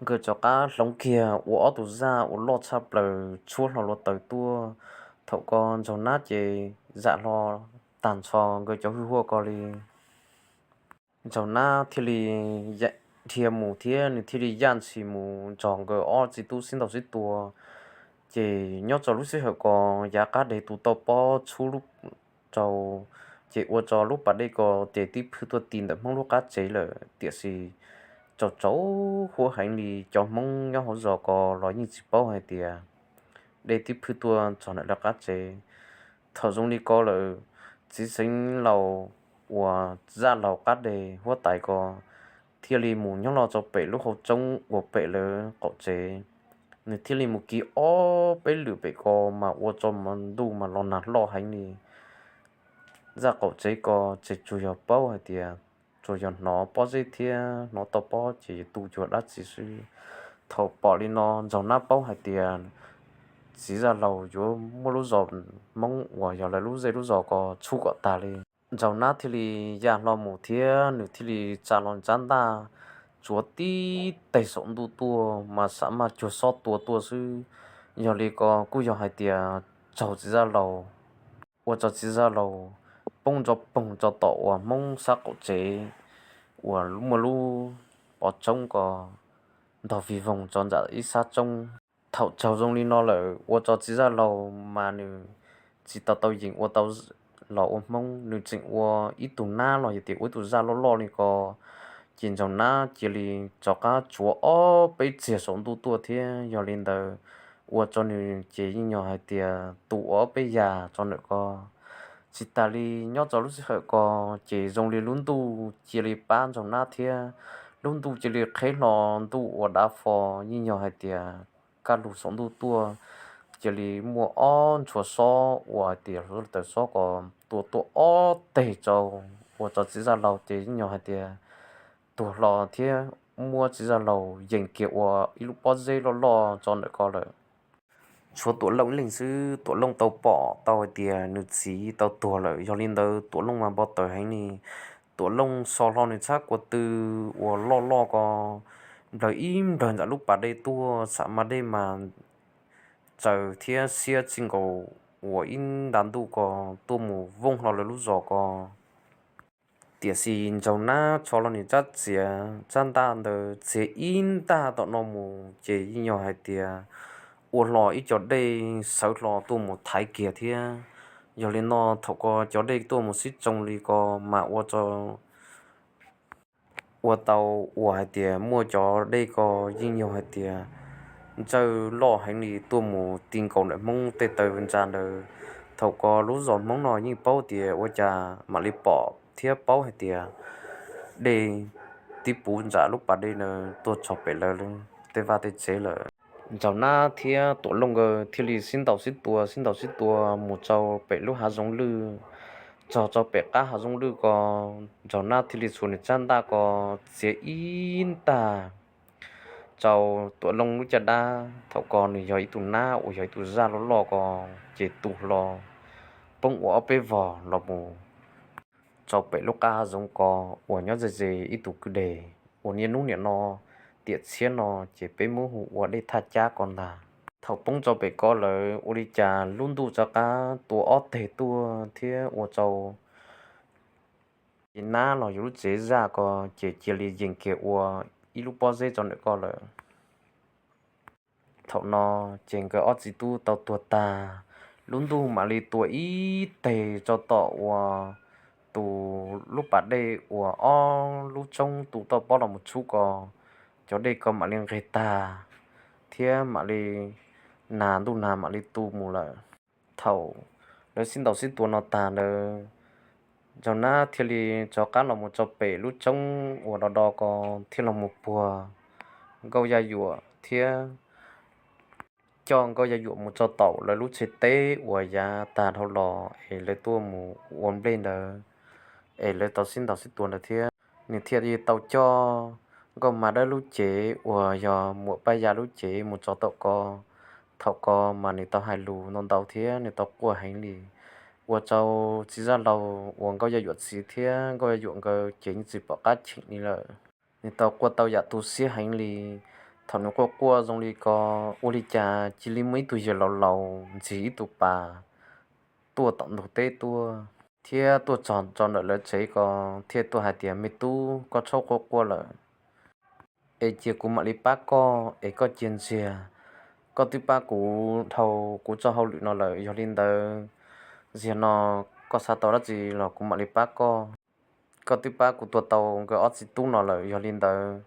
Nkawd rov qab hloov kiag ua ob tug zaj uas loj tshaj plaws tshuab hlo hluav taws tuaj. Thaum ko Ntsaug Nab ces zam hlo tag nrho nkawd cov hwj huaj ko li. Ntsaug Nab thiaj li dhia mus thiab nws thiaj li yaj ntshis mus nrog nkawd ob txiv tub sib ntaus sib tua. Ces nyob rau lub sij hawm ko yav qab deg tus toj pob tshub lub rau, ces ua rau lub pas dej ko ces tib phwj tuaj ti ntawm Hmoob lub qab tsev lawm. Tiam sis tsaus tsaus huab heev li, cov Hmoob nyob hauv zos ko los yeej tsis paub hais tias dej tib phwj tuaj txog ntawm lawv qab tsev. Thaum zoo li ko lawm, txiv xeev laus uas zaj laug qab deg huab tais ko thiaj li mus nyob los rau pem lub hauv tsoob uas pem lawv qaum tsev. Nws thiaj li mus kis ob peb lwm pem ko mas ua rau ntuj mas los nag loj heev li. Zaj qaum tsev ko ces tsuas yog paub hais tias tsuas yog hnov pob zeb thiab hnov toj pob ces yuav tu cuag dab tsi xwb. Thaum pom li no Ntsaug Nab paub hais tias txiv zaj laug yuav muab lub zos Hmoob uas yog lawv lub zej lub zos ko tshub kom tag li. Ntsaug Nab thiaj li ya hlo mus thiab nws thiaj li tsa los tsab ntaj tsuav tib teg saum ntuj tuaj mas xam maj cuag xob tua tuaj xwb. Yog li ko kuj yog hais tias tsaug txiv zaj laug, ua rau txiv zaj laug poob nrov poog rau tom uas Hmoob sab qaum tsev uas muaj lub pov tsoob ko ntog vig voog rau nram ib sab tsoob. Thaum tsaug zoo li no lawm ua rau txiv zaj laug mas nws tsis tau tau yeem ua tau los ua Hmoob, nws tseem ua ib tug nab los yog tias ua ib tug zaj loj loj li ko. Ces Ntsaug Nab cia li rov qab tsuav ob peb txiag saum ntuj tuaj thiab. Yog li ntawd ua rau nws ces yeej yog hais tias tu ua ob peb yas rau ntawm ko. Tsis tas li, nyob rau lub sij hawm ko ces zoo li lub ntuj cia li pab Ntsaug Nab thiab. Lub ntuj cia li qheb hlo, ntuj ua dav fo, yeej yog hais tias kaj lug saum ntuj tuaj. Cia li muaj ob ntshua xob uas hais tias hluav taws xob ko tua tuaj ob teg rau, ua rau txiv zaj laug ces yeej yog hais tias tuag hlo thiab, muab txiv zaj laug yees kiag ua ib lub pob zeb loj loj rau ntawm ko lawm. Tshuav Tuam Looj ib leeg xwb, Tuam Looj tau pom tau hais tias nws txiv tau tuag lawm, yog li ntawd Tuam Looj mas npau taws heev li. Tuam Looj so hlo nws txhab kua tw uas loj loj ko nplawg ib nplawg nram lub pas dej tuaj, xam mas dej mas tsaws thiab siab txij nkaus uas ib nta ntuj ko tuaj mus vooj hlo lawv lub zos ko. Tiam sis Ntsaug Nab tsho hlo nws tsab txiav, tsab ntaj ntawd txiav ib ntaj tom no mus ces yeej yog hais tias ua hlo ib co dej sawv hlo tuaj mus thaiv kiag thiab. Yog li no thaum ko cov dej tuaj mus sib tsoo li ko mas ua rau ua tau uas hais tias muaj cov dej ko yeej yog hais tias ntsawj loj heev li tuaj mus ti nkaus ntawm Hmoob tej taw ntsa ntawd. Thaum ko lub zos Hmoob no yeej paub tias ua cas mam li pom thiab paub hais tias dej tib puv nram lub pas dej ntawd tuaj txog pem lawv tej vaj tej tsev lawm. Ntsaug Nab thiab Tuam Looj nkawd thiaj li sib ntaus sib tua, sib ntaus sib tua mus rau pem lub hav zoov lwj. Txog rau pem qab hav zoov lwj ko, Ntsaug Nab thiaj li txhuam nws tsab ntaj ko txiav ib ntaj rau Tuam Looj lub caj dab. Thaum ko nws yog ib tug nab uas yog ib tug zaj loj loj ko, ces tu hlo poob ua ob peb vog los mus rau pem lub qab hav zoov ko uas nyob ze ze ib tug kwj deg uas niaj hnub niam no tiam tshiab no ces peb muab hu ua dej Thaj Cab ko ntag. Thaum poob rau pem ko lawm ua li cas lub ntuj rov qab tua ob teg tuaj thiab ua rau ces nab los yog lub tsev zaj ko ces cia li yees kiag ua ib lub pob zeb rau ntawm ko lawm. Thaum no ces nkawd ob txiv tub tau tuag tag, lub ntuj mam li tua ib teg rau tom uas tus lub pas dej uas ob lub tsoob tu toj pob los mus tshub ko, cov dej ko mam li nqeg tag thiab mam li nag, ntuj nag mam li tu mus lawm. Thaum lawv sib ntaus sib tua no tag ntawd, Ntsaug Nab thiaj li rov qab los mus rau pem lub roob uas do do ko, thiaj los mus puag Nkauj Yaj Yuam thiab coj Nkauj Yaj Yuam mus rau tom lawv lub tsev teb uas yav tag dhau los es lawv tuaj mus ua nplej ntawd, es lawv tau sib ntaus sib tua ntawd thiab. Nws thiaj li tau coj Nkauj Hma Dawb lub cev uas yog Muam Paj Ya lub cev mus tso tom ko. Thaum ko mas nws tau hais lus ntau ntau thiab nws tau quaj heev li, ua rau txiv Zaj Laug uas Nkauj Yaj Yuam txiv thiab Nkauj Yaj Yuam nkawd ces yeej tsis pom qab cheem li lawm. Nws tau quaj tau yam tu siab heev li. Thaum nws quaj quaj zoo li ko, ua li cas cia li muaj ib tug yawg laus laus ntxig ib tug pas tuaj tom ntug teb tuaj, thiab tuaj txog rau ntawm lawv tsev ko, thiaj tuaj hais tias, Me tub, koj txhob quaj quaj lawm, es cia kuv mam li pab koj, es koj cia ntxiag. Koj twb pab kuv dhau kuv txoj hauj lwm no lawm, yog li ntawd, zaum no koj xav tau dab tsi los kuv mam li pab koj. Koj twb pab kuv tua tau nkawd ob txiv tub no lawm, yog li ntawd,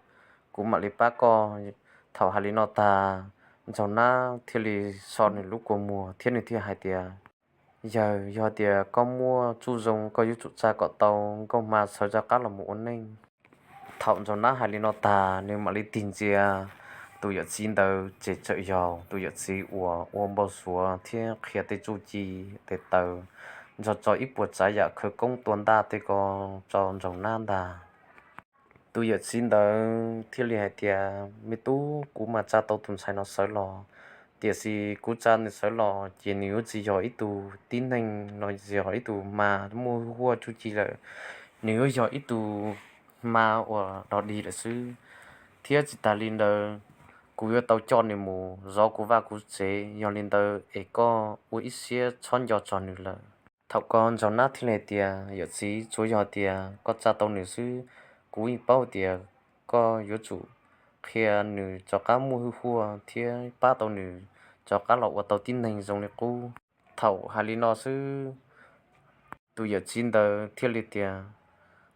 kuv mam li pab koj. Thaum hais li no tag, Ntsaug Nab thiaj li so nws lub kua muag thiab nws thiaj hais tias, Yawg, yog tias koj muaj txuj zoo, koj yuav tsum tsa kom tau Nkauj Hma sawv rov qab los mus ua neej. Thaum Ntsaug Nab hais li no tag, nws mam li tig ntsia tus yawm txiv ntawd, ces txawm yog tus yawm txiv uas ua npau suav thiab qhia tej txuj ci tes taw, nrog rau ib puas tsav yam khawv koob tua ntaj tej ko rau Ntsaug Nab ntag. Tus yawm txiv ntawd thiaj li hais tias, Me tub, kuv mas tsa tau tus ntxhais no sawv los, tiam sis kuv tsa nws sawv los ces nws yuav tsis yog ib tug tib neeg no, tsis yog ib tug hma muaj huaj txuj ci lawm, nws yuav yog ib tug hma uas dog dig lawm xwb. Thiab tsis tas li ntawd, kuv yuav tau coj nws mus zov kuv vaj kuv tsev, yog li ntawd es koj ua ib siab txhob nco txog nws lawm. Thaum ko Ntsaug Nab thiaj li tias, Yawm txiv, tsuav yog tias koj tsa tau nws xwb, kuv yeej paub tias koj yuav tsum qhia nws rov qab muaj hwj huaj thiab pab tau nws rov qab los ua tau tib neeg zoo li qub. Thaum hais li no xwb, tus yawm txiv ntawd thiaj li tias,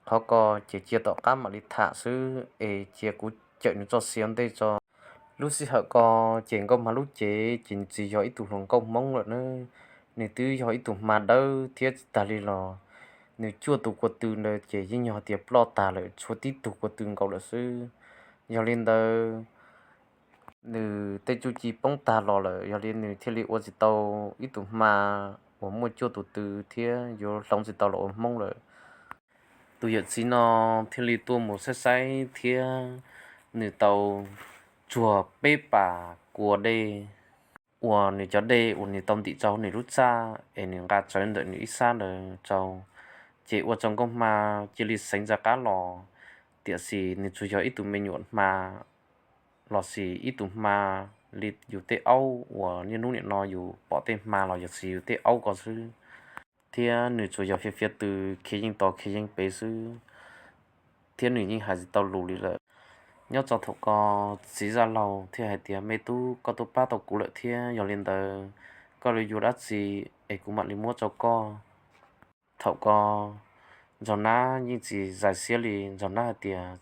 Qhov ko ces cia tom qab mam li tham xwb, es cia kuv cawm nws txoj sia ua ntej tso. Lub sij hawm ko ces Nkauj Hma lub cev ces nws tsis yog ib tug hluas nkauj Hmoob lawm na, nws twb yog ib tug hma dawb thiab tsis tas li los nws cuaj tus kua tw ntawd ces yeej yog tias ploj tag lawm, tshuav tib tug kua tw nkaus lawm xwb. Yog li ntawd, nws tej txuj ci poob tag los lawm, yog li nws thiaj li ua tsis tau ib tug hma uas muaj cuaj tus tw thiab yuav hloov tsis tau los ua Hmoob lawm. Tus yawm txiv no thiaj li tuaj mus saib saib thiab nws tau tsuag peb pas kua dej uas nws cov dej uas nws tau ntim rau nws lub txaj es nws nqa tsawv ntawm nws ib sab ntawd rau, ces ua rau Nkauj Hma cia li xeev rov qab los. Tiam sis nws tsuas yog ib tug me nyuam hma los sis ib tug hma li yus tej aub uas niaj hnub nim no yus pom tej hma los yog sis yus tej aub ko xwb, thiab nws tsuas yog fiav fiav tw khiav yeej tos khiav yeej pem xwb, thiab nws yeej hais tsis tau lus li lawm. Nyob rau thaum ko, txiv Zaj Laug thiaj hais tias, Me tub, koj tuaj pab tau kuv lawm thiab, yog li ntawd koj yuav dab tsi es kuv mam li muab rau koj. Thaum ko Ntsaug Nab yeej tsis zais siab li, Ntsaug Nab hais tias,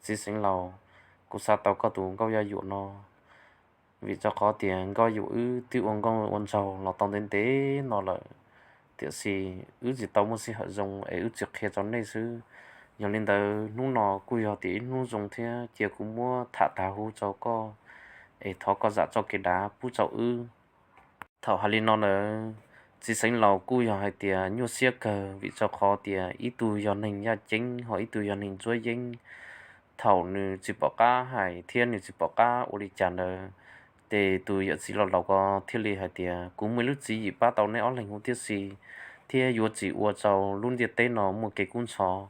Txiv Xeev Laus, kuv xav tau koj tus Nkauj Yaj Yuam no, vim rau qhov tias Nkauj Yuam wb twb ua nkauj ua nraug los tau ntev ntev no lawm, tiam sis wb tsis tau muaj sij hawm zoo es wb tsis qhia rau nej xwb. Yog li ntawd hnub no kuj yog tias ib hnub zoo thiab, cia kuv muab tham tag huv rau koj, es thov koj zam txoj kev dav pub rau wb. Thaum hais li no ntawd, txiv Xeev Laus kuj yog hais tias nyuaj siab kawg, vim rau qhov tias ib tug yog neeg yaj ceeb ho ib tug yog neeg ntsuab yeeb. Thaum nws tsis pom qab hais thiab nws tsis pom qab ua li cas ntawd, ces tus yawm txiv laus laus ko thiaj li hais tias, Kuv muaj ib lub tswv yim pab tau neb ob leeg huv tib si, thiab yuav tsis ua rau lub ntiaj teb no muaj kev kub ntxhov.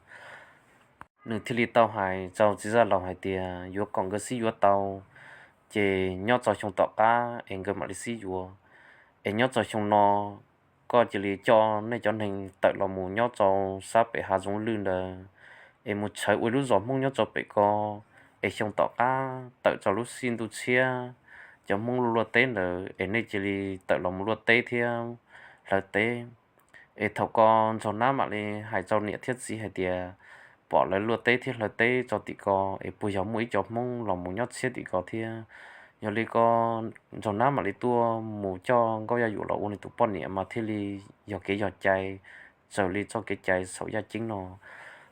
Nws thiaj li tau hais rau txiv Zaj Laus hais tias yuav kom nkawd sib yuav tau, ces nyob rau xyoo tom qab es nkawd mam li sib yuav. Es nyob rau xyoo no, koj cia li coj nej cov neeg tawm los mus nyob rau sab pem hav zoov lwj ntawd, es mus tshawv ua ib lub zos Hmoob nyob rau pem ko, es xyoo tom qab tawm rau lub sij ntuj tshiab, cov Hmoob luaj luaj teb ntawd es nej cia li tawm los mus luaj teb thiab hlawv teb. Es thaum ko Ntsaug Nab mam li hais rau niam thiab txiv hais tias, pom lawv luaj teb thiab hlawv teb rau tim ko, es puas yog muaj ib co Hmoob los mus nyob tshiab tim ko thiab? Yog li ko Ntsaug Nab mam li tuaj mus coj Nkauj Yaj Yuam los ua nws tus poj niam mas thiaj li yog kev yog cai, raws li txoj kev cai saum yaj ceeb no.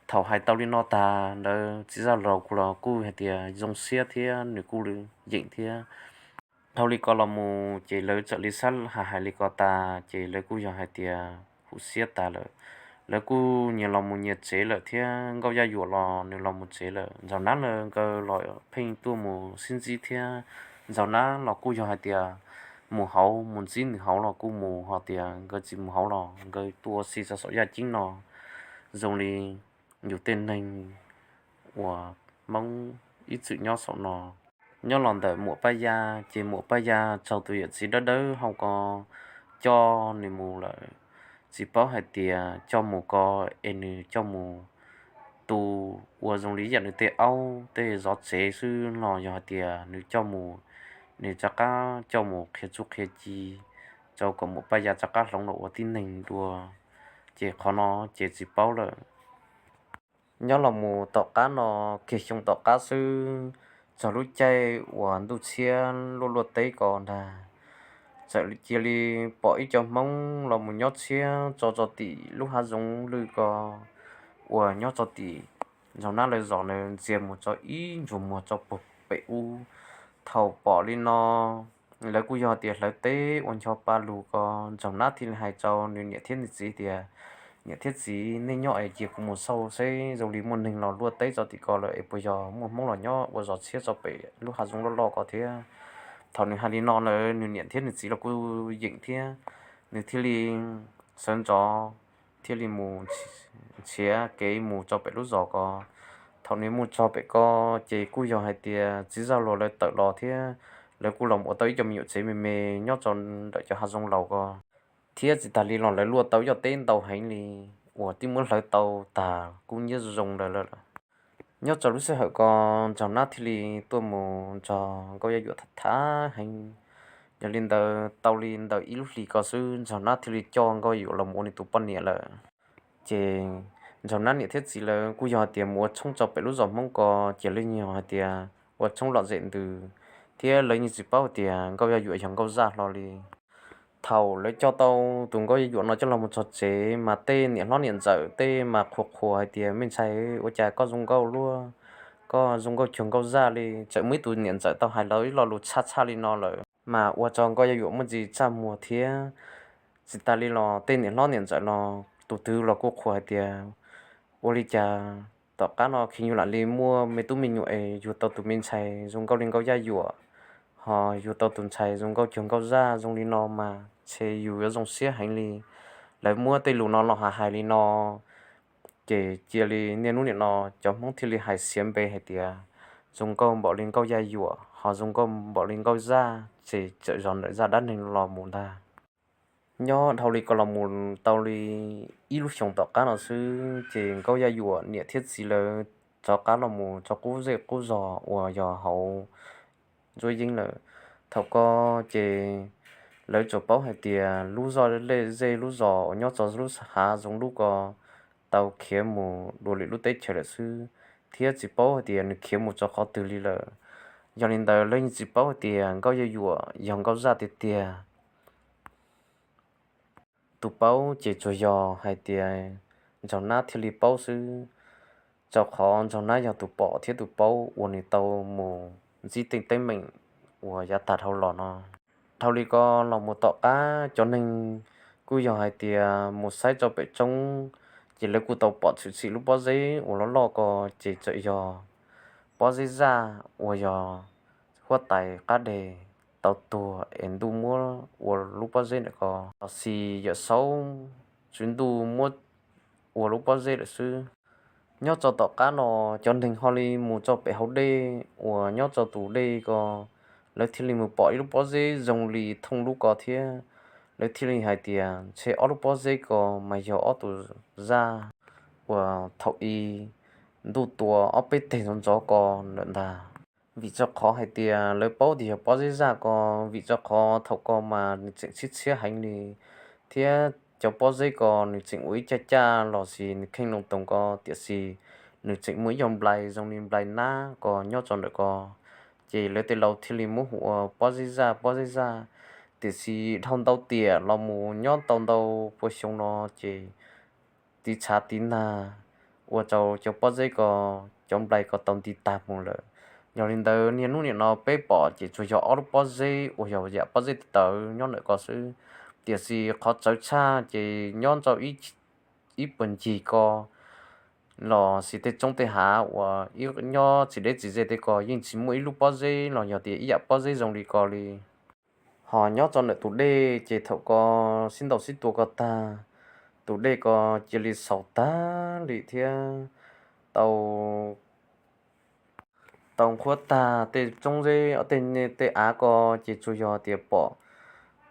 Thaum hais tau li no tag ntawd txiv zaj laus kuj los kuj hais tias zoo siab thiab nws kuj yeem thiab. Dhau li ko los mus ces lawv txawm li sab hais hais li ko tas ces lawv kuj yog hais tias huv siab tas lawm. Lawv kuj nyias los mus nyias tsev lawm thiab Nkauj Yaj Yuam los nws los mus tsev lawm. Ntsaug Nab lawv nkawd los pheej tuaj mus sib ntsib thiab Ntsaug Nab los kuj yog hais tias mus hauv mus ntsib nws hauv los kuj mus, ho tias nkawd tsis mus hauv los nkawd tuaj ua si txog saum yaj ceeb no zoo li yus tej neeg uas Hmoob ib txwm nyob saum no. Nyob los ntawm Muam Paj Ya ces Muam Paj Ya raug tus yawm txiv dawb dawb hau ko coj nws mus lawm. Tsis paub hais tias coj mus ko es nws coj mus tu ua zoo li yam nws tej aub tej zov tsev xwb los yog hais tias nws coj mus, nws rov qab coj mus qhia txuj qhia ci rau kom Muam Paj Ya rov qab hloov los ua tib neeg dua. Ces qhov no ces tsis paub lawm. Nyob los mus tom qab no, kiag xyoo tom qab xwb, txog lub caij uas ntuj tshiab luaj luaj teb ko ntag, txawm cia li pom ib co Hmoob los mus nyob tshiab tso tso tim lub hav zoov lwj ko uas nyob tso tim Ntsaug Nab lawv zos ntawd ntxias mus tso ib ntsug muag tso puag pem ub. Thaum pom li no, lawv kuj yog tias hlawv teb ua ncho pa lug ko, Ntsaug Nab thiaj li hais rau nws niam thiab nws txiv tias, Niam thiab txiv, nej nyob es cia kuv mus xauj seb zoo li muaj neeg los luaj teb tso tim ko lawm es puas yog muaj Hmoob los nyob ua zos tshiab tso pem lub hav zoov loj loj ko thiab. Thaum nws hais li no lawm nws niam thiab nws txiv los kuj yeem thiab, nws thiaj li sawv ntxov thiaj li mus nrhiav kev mus tso pem lub zos ko. Thaum nws mus txog pem ko ces kuj yog hais tias txiv zaj laus lawv tawm los thiab lawv kuj los ua tau ib co me nyuam tsev me me nyob tso ntawm cov hav zoov laus ko. Thiab tsis tas li los lawv luaj tau ib co teb ntau heev li uas twb muab hlawv tau tag kub nyiab zoo lawm lawm. Nyob rau lub sij hawm ko Ntsaug Nab thiaj li tuaj mus nrog Nkauj Yaj Yuam tham tham heev. Yog li ntawd tau li ntawm ib lub hlis ko xwb Ntsaug Nab thiaj li coj Nkauj Yaj Yuam los mus ua nws tus poj niam lawm. Ces Ntsaug Nab niam thiab txiv lawv kuj yog hais tias mus ua tshoob tso pem lub zos Hmoob ko, ces lawv yeej yog hais tias ua tshoob lom zem ntws, thiab lawv yeej tsis paub hais tias Nkauj Yaj Yuam yog Nkauj Zaj hlo li. Thaum lawv coj tau tus Nkauj Yaj Yuam no coj los mus txog tsev mas tej niam hlob niam ntxawm tej mas qhuas qhuas hais tias, Me ntxhais, ua cas koj zoo nkauj luaj, koj zoo nkauj cuag Nkauj Zaj li. Txawm muaj ib tus niam ntxawm tau hais los ib lo lus tshaj tshaj li no lawm mas ua rau Nkauj Yaj Yuam muaj ntsis txaj muag thiab. Tsis tas li los tej niam hlob niam ntxawm los tus twg los kuj qhuas hais tias, Ua li cas tom qab no khi yus lam li muaj me tub me nyuam es yug tau tus me ntxhais zoo nkauj li Nkauj Yaj Yuam, ho yug tau tus ntxhais zoo nkauj cuag Nkauj Zaj zoo li no mas ntshe yus yuav zoo siab heev li. Lawv muab tej lus no los hais hais li no, ces cia li niaj hnub nim no cov Hmoob thiaj li hais xiav npe hais tias, Zoo nkauj npaum li Nkauj Yaj Yuam ho zoo nkauj npaum li Nkauj Zaj, ces txawm zov ntawm zaj dab neeg los mus ntag. Nyob dhau li ko los mus tau li ib lub xyoos tom qab no xwb ces Nkauj Yaj Yuam niam thiab txiv lawv rov qab los mus rau qub zej qub zog uas yog hauv Ntsuab Yeeb lawm. Thaum ko ces lawv tsuas paub hais tias lub zej lub zos uas nyob rau lub hav zoov lub ko tau khiav mus dua lwm lub teb chaws lawm xwb, thiab tsis paub hais tias nws khiav mus rau qhov twg li lawm. Yog li ntawd lawv yeej tsis paub hais tias Nkauj Yaj Yuam yog Nkauj Zaj tiag tiag. Tus paub ces tsuas yog hais tias Ntsaug Nab thiaj li paub xwb, rau qhov Ntsaug Nab yog tus pom thiab tus paub uas nws tau mus ntsib tej teeb meem uas yav tag dhau los no. Dhau li ko los mus tom qab cov neeg kuj yog hais tias mus saib rau pem roob, ces lawv kuj tau pom tshwm sim lub pob zeb uas loj loj ko, ces txawm yog pob zeb zaj uas yog huab tais qab deg tau tuag es ntuj muab ua lub pob zeb ntawm ko, los sis Yawm Saub tswv ntuj muab ua lub pob zeb lawm xwb. Nyob rau tom qab no cov neeg ho li mus rau pem hauv dej uas nyob rau tus dej ko, lawv thiaj li mus pom ib lub pob zeb zoo li thooj lub ko thiab. Lawv thiaj li hais tias ntshe ob lub pob zeb ko mas yog ob tus zaj uas thaum i ntuj tua ob peb teg ntxov ntxov ko lawm ntag. Vim rau qhov hais tias lawv paub tias yog pob zeb zaj ko, vim rau qhov thaum ko mas nws tseem tshiab tshiab heev li, thiab cov pob zeb ko nws tseem ua ib caj caj los sis nws kheej loo toos ko, tiam sis nws tseem muaj ib co nplai zoo li nplai nab ko nyob rau ntawm ko, Ces lawv tej laus thiaj li muab hu ua pob zeb zaj, pob zeb zaj. Tiam sis dhau ntau tiam los mus nyob tau ntau pua xyoo no ces tiv tshav tiv nag ua rau cov pob zeb ko, cov nplai ko tau nti tag mus lawm. Yog li ntawd niaj hnub nim no peb pom ces tsuas yog ob lub pob zeb uas yog yam pob zeb tawv nyob ntawm ko xwb. Tiam sis qhov txawv tshaj ces nyob rau ib puag ncig ko los sis tej roob tej hav uas nyob tsis deb tsis ze tej ko yeej tsis muaj ib lub pob zeb los yog tias ib yam pob zeb zoo li ko li. Ho nyob rau ntawm tus dej ces thaum ko sib ntaus sib tua ko tag, tus dej ko cia li xaus tag li thiab tau tau nqhuab tag tej roob zeb tej av ko, ces tsuas yog tias pom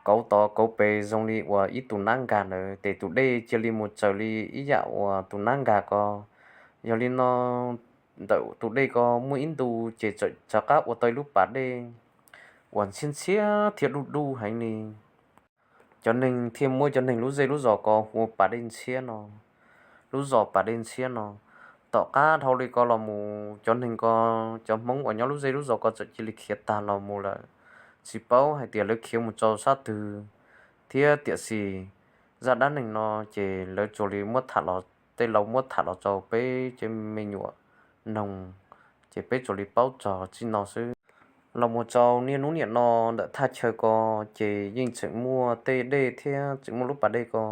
kauv tod kauv pes zoo li uas ib tus nab nkag ntawd, ces tus dej cia li mus tsaws li ib yam uas tus nab nkag ko. Yog li no ntawm tus dej ko muaj ib ntu ces txawm rov qab ua tau ib lub pas dej uas ntxhiab ntxhiab thiab dub dub heev li. Cov neeg thiaj muab cov neeg lub zej lub zos ko hu ua pas dej ntxhiab no, lub zos pas dej ntxhiab no. Tom qab dhau li ko los mus cov neeg ko, cov Hmoob uas nyob lub zej lub zos ko txawm cia li khiav tag los mus lawm, tsis paub hais tias lawv khiav mus rau sab twg. Thiab tiam sis zaj dab neeg no ces lawv tsuas li muab tham los, tej laus muab tham los rau peb cov me nyuam noog, ces peb tsuas li paub txog txij no xwb. Los mus rau niaj hnub nim no ntawm thaj chaw ko ces yeej tseem muaj tej dej thiab tseem muaj lub pas dej ko.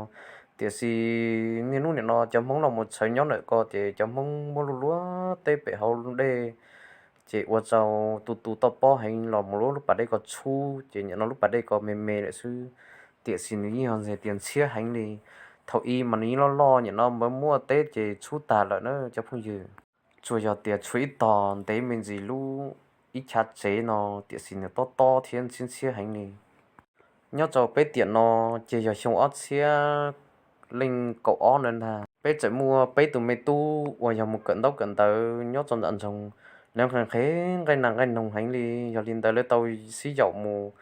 Tiam sis niaj hnub nim no cov Hmoob los mus txhawv nyob ntawm ko ces cov Hmoob muab luaj luaj teb pem hauv dej, ces ua rau tu tu toj pob heev los mus lub lub pas dej ko tshub, ces nim no lub pas dej ko me me lawm xwb. Tiam sis nws yeej yog hais tias ntxhiab heev li. Thaum ub mas nws yeej loj loj, nim no mas muaj teb ces tshub tag lawm na cov phooj ywg. Tsuas yog tias tshuav ib tog ntev me ntsis lub ib chav tsev no, tiam sis nws tob tob thiab ntxhiab ntxhiab heev li. Nyob rau peb tiam no ces yog xyoo ob txhiab leej kaum ob ntawd ntag, peb txawm muaj peb tus me tub uas yog mus kawm ntaub kawm ntawv nyob rau nram nroog, lawv nqhis nqhis nqaij nas nqaij noog heev li. Yog li ntawd lawv tau sib yaum mus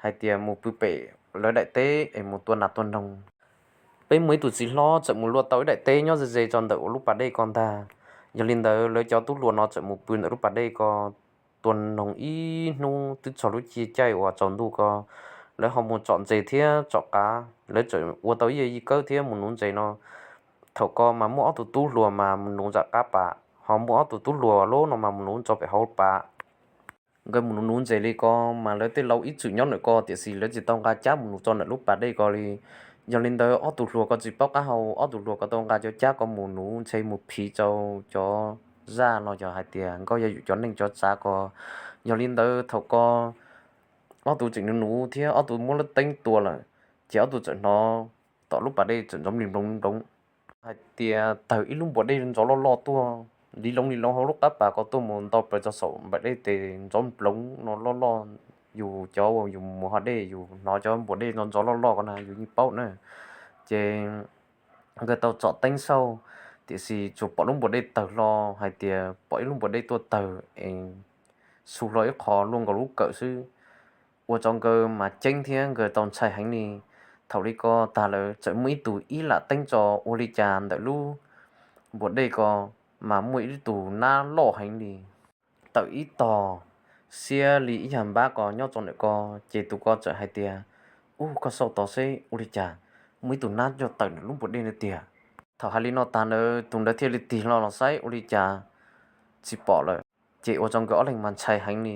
hais tias mus pw pem lawv daim teb es mus tua nas tua noog. Peb muaj ib tug txiv hlob txawm mus luaj tau ib daim teb nyob ze ze rau ntawm lub pas dej ko ntag. Yog li ntawd lawv cov tub hluas no txawm mus pw ntawm lub pas dej ko tua noog ib hnub twb txog lub caij uas tsaus ntuj ko, lawv ho mus tsom ntses thiab tsom qav. Lawv txawm ua tau ib yam yij kawb thiab mus nuv ntses no. Thaum ko mas muaj ob tug tub hluas mas mus nuv ntawm qab pas, ho muaj ob tug tub hluas lub no mas mus nuv rau pem hauv pas. Nkawd mus nuv nuv ntses li ko mas lawv tej laus ib txwm nyob ntawm ko, tiam sis lawv tsis tau nqa cab mus nuv rau ntawm lub pas dej ko li. Yog li ntawd ob tug hluas ko tsis paub qab hau, ob tug hluas ko tau nqa cov cab ko mus nuv ntshe mus phiv rau cov zaj los yog hais tias nkauj yaj yum cov neeg cov tsav ko. Yog li ntawd thaum ko ob tug tseem nuv nuv thiab ob tug muab lub teeb tua lawm, ces ob tug txawm hnov tom lub pas dej txawm ntxoov li nploov nploov, hais tias tawg ib lub npuas dej ntxov loj loj tuaj li loov li loov hauv lub qab pas ko tuaj mus nto plaws rau saum npam dej tes ntxov nploov no loj loj. Yus cov uas yus mus hov dej yus hnov cov npuas dej no ntxov loj loj ko na yus yeej paub na. Ces nkawd tau tsom teeb xauj, tiam sis tsuas pom lub npuas dej tawg hlo, hais tias pom ib lub npuas dej tuaj tawg es su hlo ib qho luaj nkaus lub kawm xwb. Ua rau nkawd mas ceeb thiab nkawd tau ntshai heev li. Thaum li ko tag lawm txawm muaj ib tug ib lam teeb tso, ua li cas ntawm lub npuas dej ko mas muaj ib tug nab loj heev li tawm ib tog xiab li ib yag npab ko nyob rau ntawm ko. Ces tus ko txawm hais tias, Ub, koj xauj tod seb ua li cas muaj ib tug nab coj tawm ntawm lub npuas dej ntawd tiag. Thaum hais li no tag ntawd tus ntawd thiaj li tig hlo los saib ua li cas tsis pom lawm. Ces ua rau nkawd ob leeg mas ntshai heev li.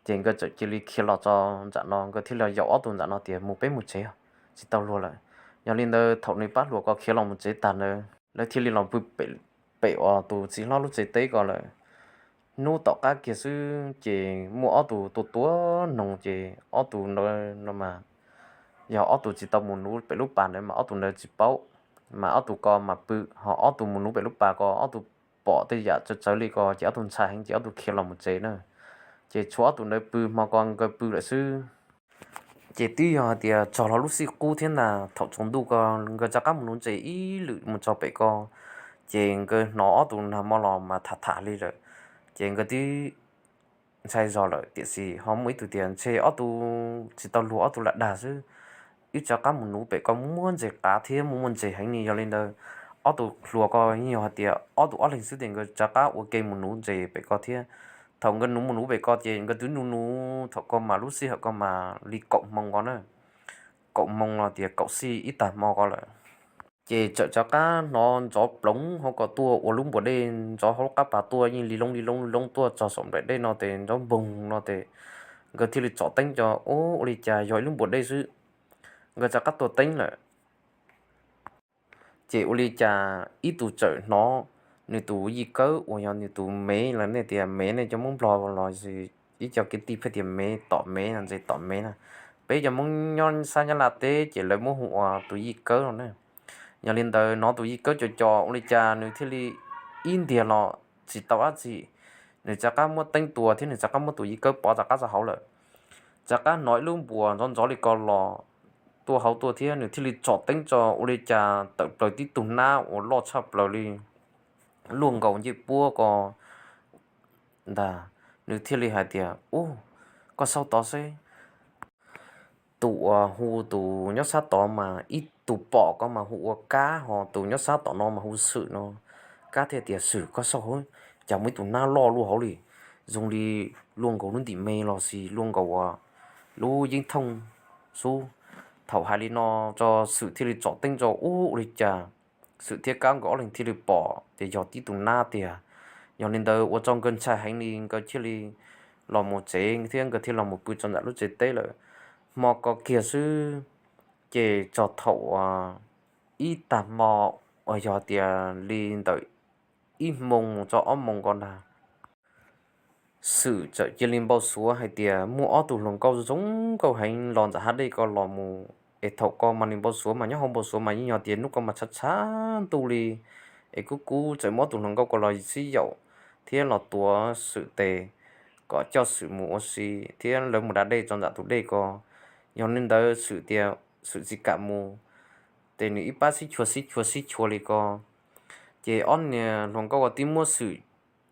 Ces nkawd txawm cia li khiav los tso nram no, nkawd thiaj li yaum ob tug nram no tias, Mus peb mus tsev, tsis tau luag lawm. Yog li ntawd thaum nws pab hluas ko khiav los mus tsev tag ntawd lawv thiaj li los pw pem uas tus txiv hlob lub tsev teb ko lawm. Hnub tom qab kiag xwb ces muaj ob tug tua tua noog, ces ob tug ntawd no mas yog ob tug tsis tau mus nuv pem lub pas ntawd mas ob tug ntawd tsis paub, mas ob tug ko mas pw, ho ob tug mus nuv pem lub pas ko ob tug pom tej yam txawv txawv li ko ces ob tug ntshai heev ces ob tug khiav los mus tsev na. Ces tshuav ob tug ntawd pw, hmo ko nkawd pw lawm xwb. Ces twb yog hais tias txog hlo lub xib qub thiab ntag, thaum tsaus ntuj ko nkawd rov qab mus nuv ntses ib lwm mus txog pem ko, ces nkawd hnov ob tug nag hmo los mas tham tham li lawm. Ces nkawd twb ntshai zog lawm, tiam sis ho muaj ib tug tias, Ntshe ob tug tsis tau luag, ob tug lam dag xwb. Wb rov qab mus nuv pem ko muaj ntses qav thiab muaj muaj ntses heev li. Yog li ntawd ob tug hluas ko yeej yog hais tias ob tug ob leeg xwb, ces nkawd rov qab ua ke mus nuv ntses pem ko thiab. Thaum nkawd nuv mus nuv pem ko ces nkawd twb nuv nuv thaum ko mas lub sij hawm ko mas li kaum moos ko na, kaum moos los tias kaum xij ib tag hmo ko lawm. Ces txawm rov qab hnov ntsov ploov hauv ko tuaj ua lub npuas dej ntsov hauv lub qab pas tuaj yeej li loob li loob li loob tuaj txog saum nplaim dej no ces ntsov npoog no ces nkawd thiaj li tsom teeb tso ub ua li cas yog ib lub npuas dej xwb. Nkawd rov qab tua teeb lawm. Ces ua li cas ib tug txawm hnov nws tus yij kawb uas yog nws tus mev los nej tias mev nej cov Hmoob Nplog los ib co kwv tij pheej tias mev tom mev no ntxes tom mev na. Peb cov Hmoob nyob sab Nyab Laj teb ces lawv muab hu ua tus yij kawb no na. Yog li ntawd hnov tus yij kawb co co ua li cas nws thiaj li ib ntiag los tsis tau dab tsi, nws rov qab muab teeb tua thiab nws rov qab muab tus yij kawb pov rov qab rau hauv lawm. Rov qab hnov ib lub npuas ntxov ntxov li ko los tuaj hauv tuaj thiab nws thiaj li tsom teeb tso ua li cas tawm plaws tib tug nab uas loj tshaj plaws li luaj nkaus ncej puab ko ntag. Nws thiaj li hais tias, Ub, koj saub tod seb. Tus uas hu tus nyob sab tod mas ib tug pom ko mas hu ua Kab, ho tus nyob sab tom no mas hu Xwm no. Kab thiaj tias, Xwm, koj saub, cas muaj ib tug nab loj luaj hauv li, zoo li luaj nkaus lub ntim me los sis luaj nkaus lub yeeb thooj xwb. Thaum hais li no tso Xwm thiaj li tsom teeb tso ub ua li cas Xwm thiab Kab nkawd ob leeg thiaj li pom tias yog tib tug nab tiag. Yog li ntawd ua rau nkawd ntshai heev li nkawd thiaj li los mus tsev thiab nkawd thiaj los mus pw tso nram lub tsev teb lawm. Hmo ko kiag xwb ces txog thaum ib tag hmo uas yog tias li ntawm ib moos mus txog ob moos ko ntag, Xwm txawm cia li npau suav hais tias muaj ob tug hluas nkauj zoo nkauj heev los ntawm hav dej ko los mus. Es thaum ko mas nws npau suav mas nyob hauv npau suav mas yeej yog tias hnub ko mas tshav tshav ntuj li, es kub kub txawm muaj ob tug hluas nkauj ko los sib yaum thiab los tuav Xwm tes kom coj Xwm mus ua si thiab lawv mus da dej tso nram tus dej ko. Yog li ntawd Xwm tias Xwm tsis kam mus, ces nws ib pab sib chua sib chua sib chua li ko. Ces ob niag hluas nkauj ko twb muab Xwm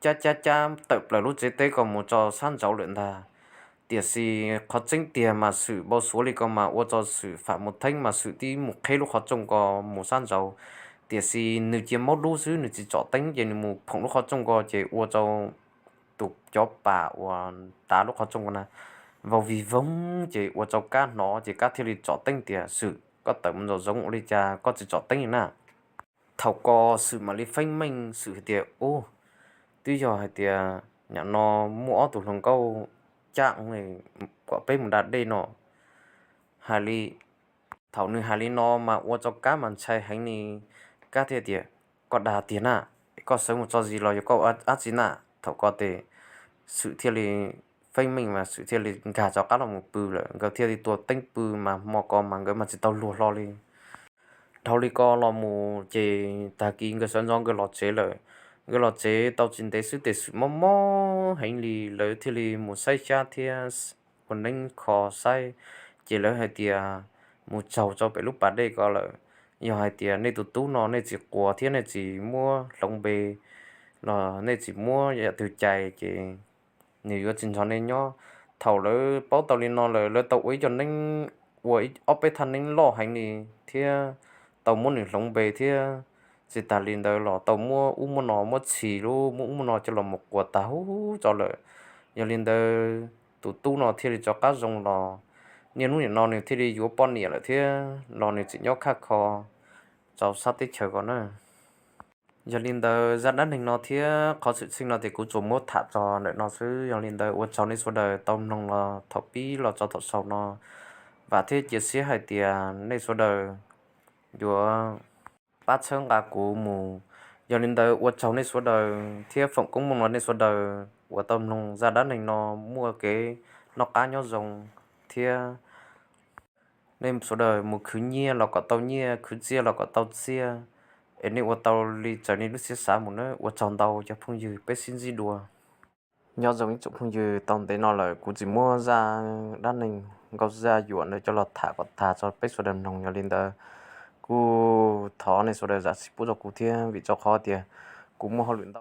cab cab cab tawm plaws lub tsev teb ko mus tso sab nraud lawm ntag. Tiam sis qhov tseeb tiag mas Xwm npau suav li ko mas ua rau Xwm fam mus theeb mas Xwm twb mus qheb lub qhov rooj ko mus sab nraud. Tiam sis nws cia maub dub xwb nws tsis tsom teeb ces nws mus phoom lub qhov rooj ko ces ua rau tus cov pas uas tav lub qhov rooj ko na vau vig voog ces ua rau Kab hnov ces Kab thiaj li tsom teeb tias, Xwm, koj tawm mus nraum zoov ua li cas koj tsis tsom teeb li na? Thaum ko Xwm mam li feeb meej Xwm hais tias, Ub, twb yog hais tias nim no muaj ob tug hluas nkauj cab kom peb mus da dej no. Hais li, thaum nws hais li no mas ua rau Kab mas ntshai heev li. Kab thiaj tias, Koj dag tiag na, koj sawv mus tso zis los yog koj ua dab tsi na? Thaum ko ces Xwm thiaj li feeb meej mas Xwm thiaj li nkag rov qab los mus pw lawm. Nkawd thiaj li tua teeb pw mas hmo ko mas nkawd mas tsis tau luag hlo li. Dhau li ko los mus ces tag kis nkawd sawv ntxov nkawd los tsev lawm. Nkawd los tsev tau tsis ntev xwb tes Xwm mob mob heev li, lawv thiaj li mus saib xyab thiab ua neeb kho saib, ces lawv hais tias mus tsaug rau pem lub pas dej ko lawm. Yog hais tias nej tus tub no nej tsis quas thiab nej tsis muab hloov npe los nej tsis muab yam twg cais ces nws yuav tsis nrog nej nyob. Thaum lawv paub tau li no lawm lawv tau ua ib co neeb, ua ob peb thaj neeb loj heev li thiab tau muab nws hloov npe thiab. Tsis tas li ntawd los tau muab ub muab no, muab txhis lub, muab ub muab no coj los mus quas tag huv tso lawm. Yog li ntawd tus tub no thiaj li rov qab zoo los. Niaj hnub nim no nws thiaj li yuav poj niam lawm thiab los nws tseem nyob khaj kho rau sab teb chaws ko na. Yog li ntawd zaj dab neeg no thiab qhov xwm txheej no ces kuv tsuas muab tham txog ntawm no xwb. Yog li ntawd ua tsaug nej sawv daws tau mloog los thaum pib los txog thaum xaus no. Vam thiab cia siab hais tias nej sawv daws yuav pab txhawb nqa kuv mus. Yog li ntawd ua tsaug nej sawv daws thiab foom koob hmoov rau nej sawv daws uas tau mloog zaj dab neeg no. Muaj kev noj qab nyob zoo thiab nej sawv daws mus khwv nyiaj los kom tau nyiaj, khwv txiaj los kom tau txiaj, es nej ua tau li raws nej lub siab xav mus nawb. Ua tsaug ntau cov phooj ywg, peb sib ntsib dua. Nyob zoo ib tsoom phooj ywg, tau ntev no lawm kuv tsis muab zaj dab neeg nkauj zaj yuam ntawd coj los tham kom tag rau peb sawv daws mloog. Yog li ntawd kuj thov nej sawv daws zam txim pub rau kuv thiab vim rau qhov tias kuv muaj hauj lwm ntau.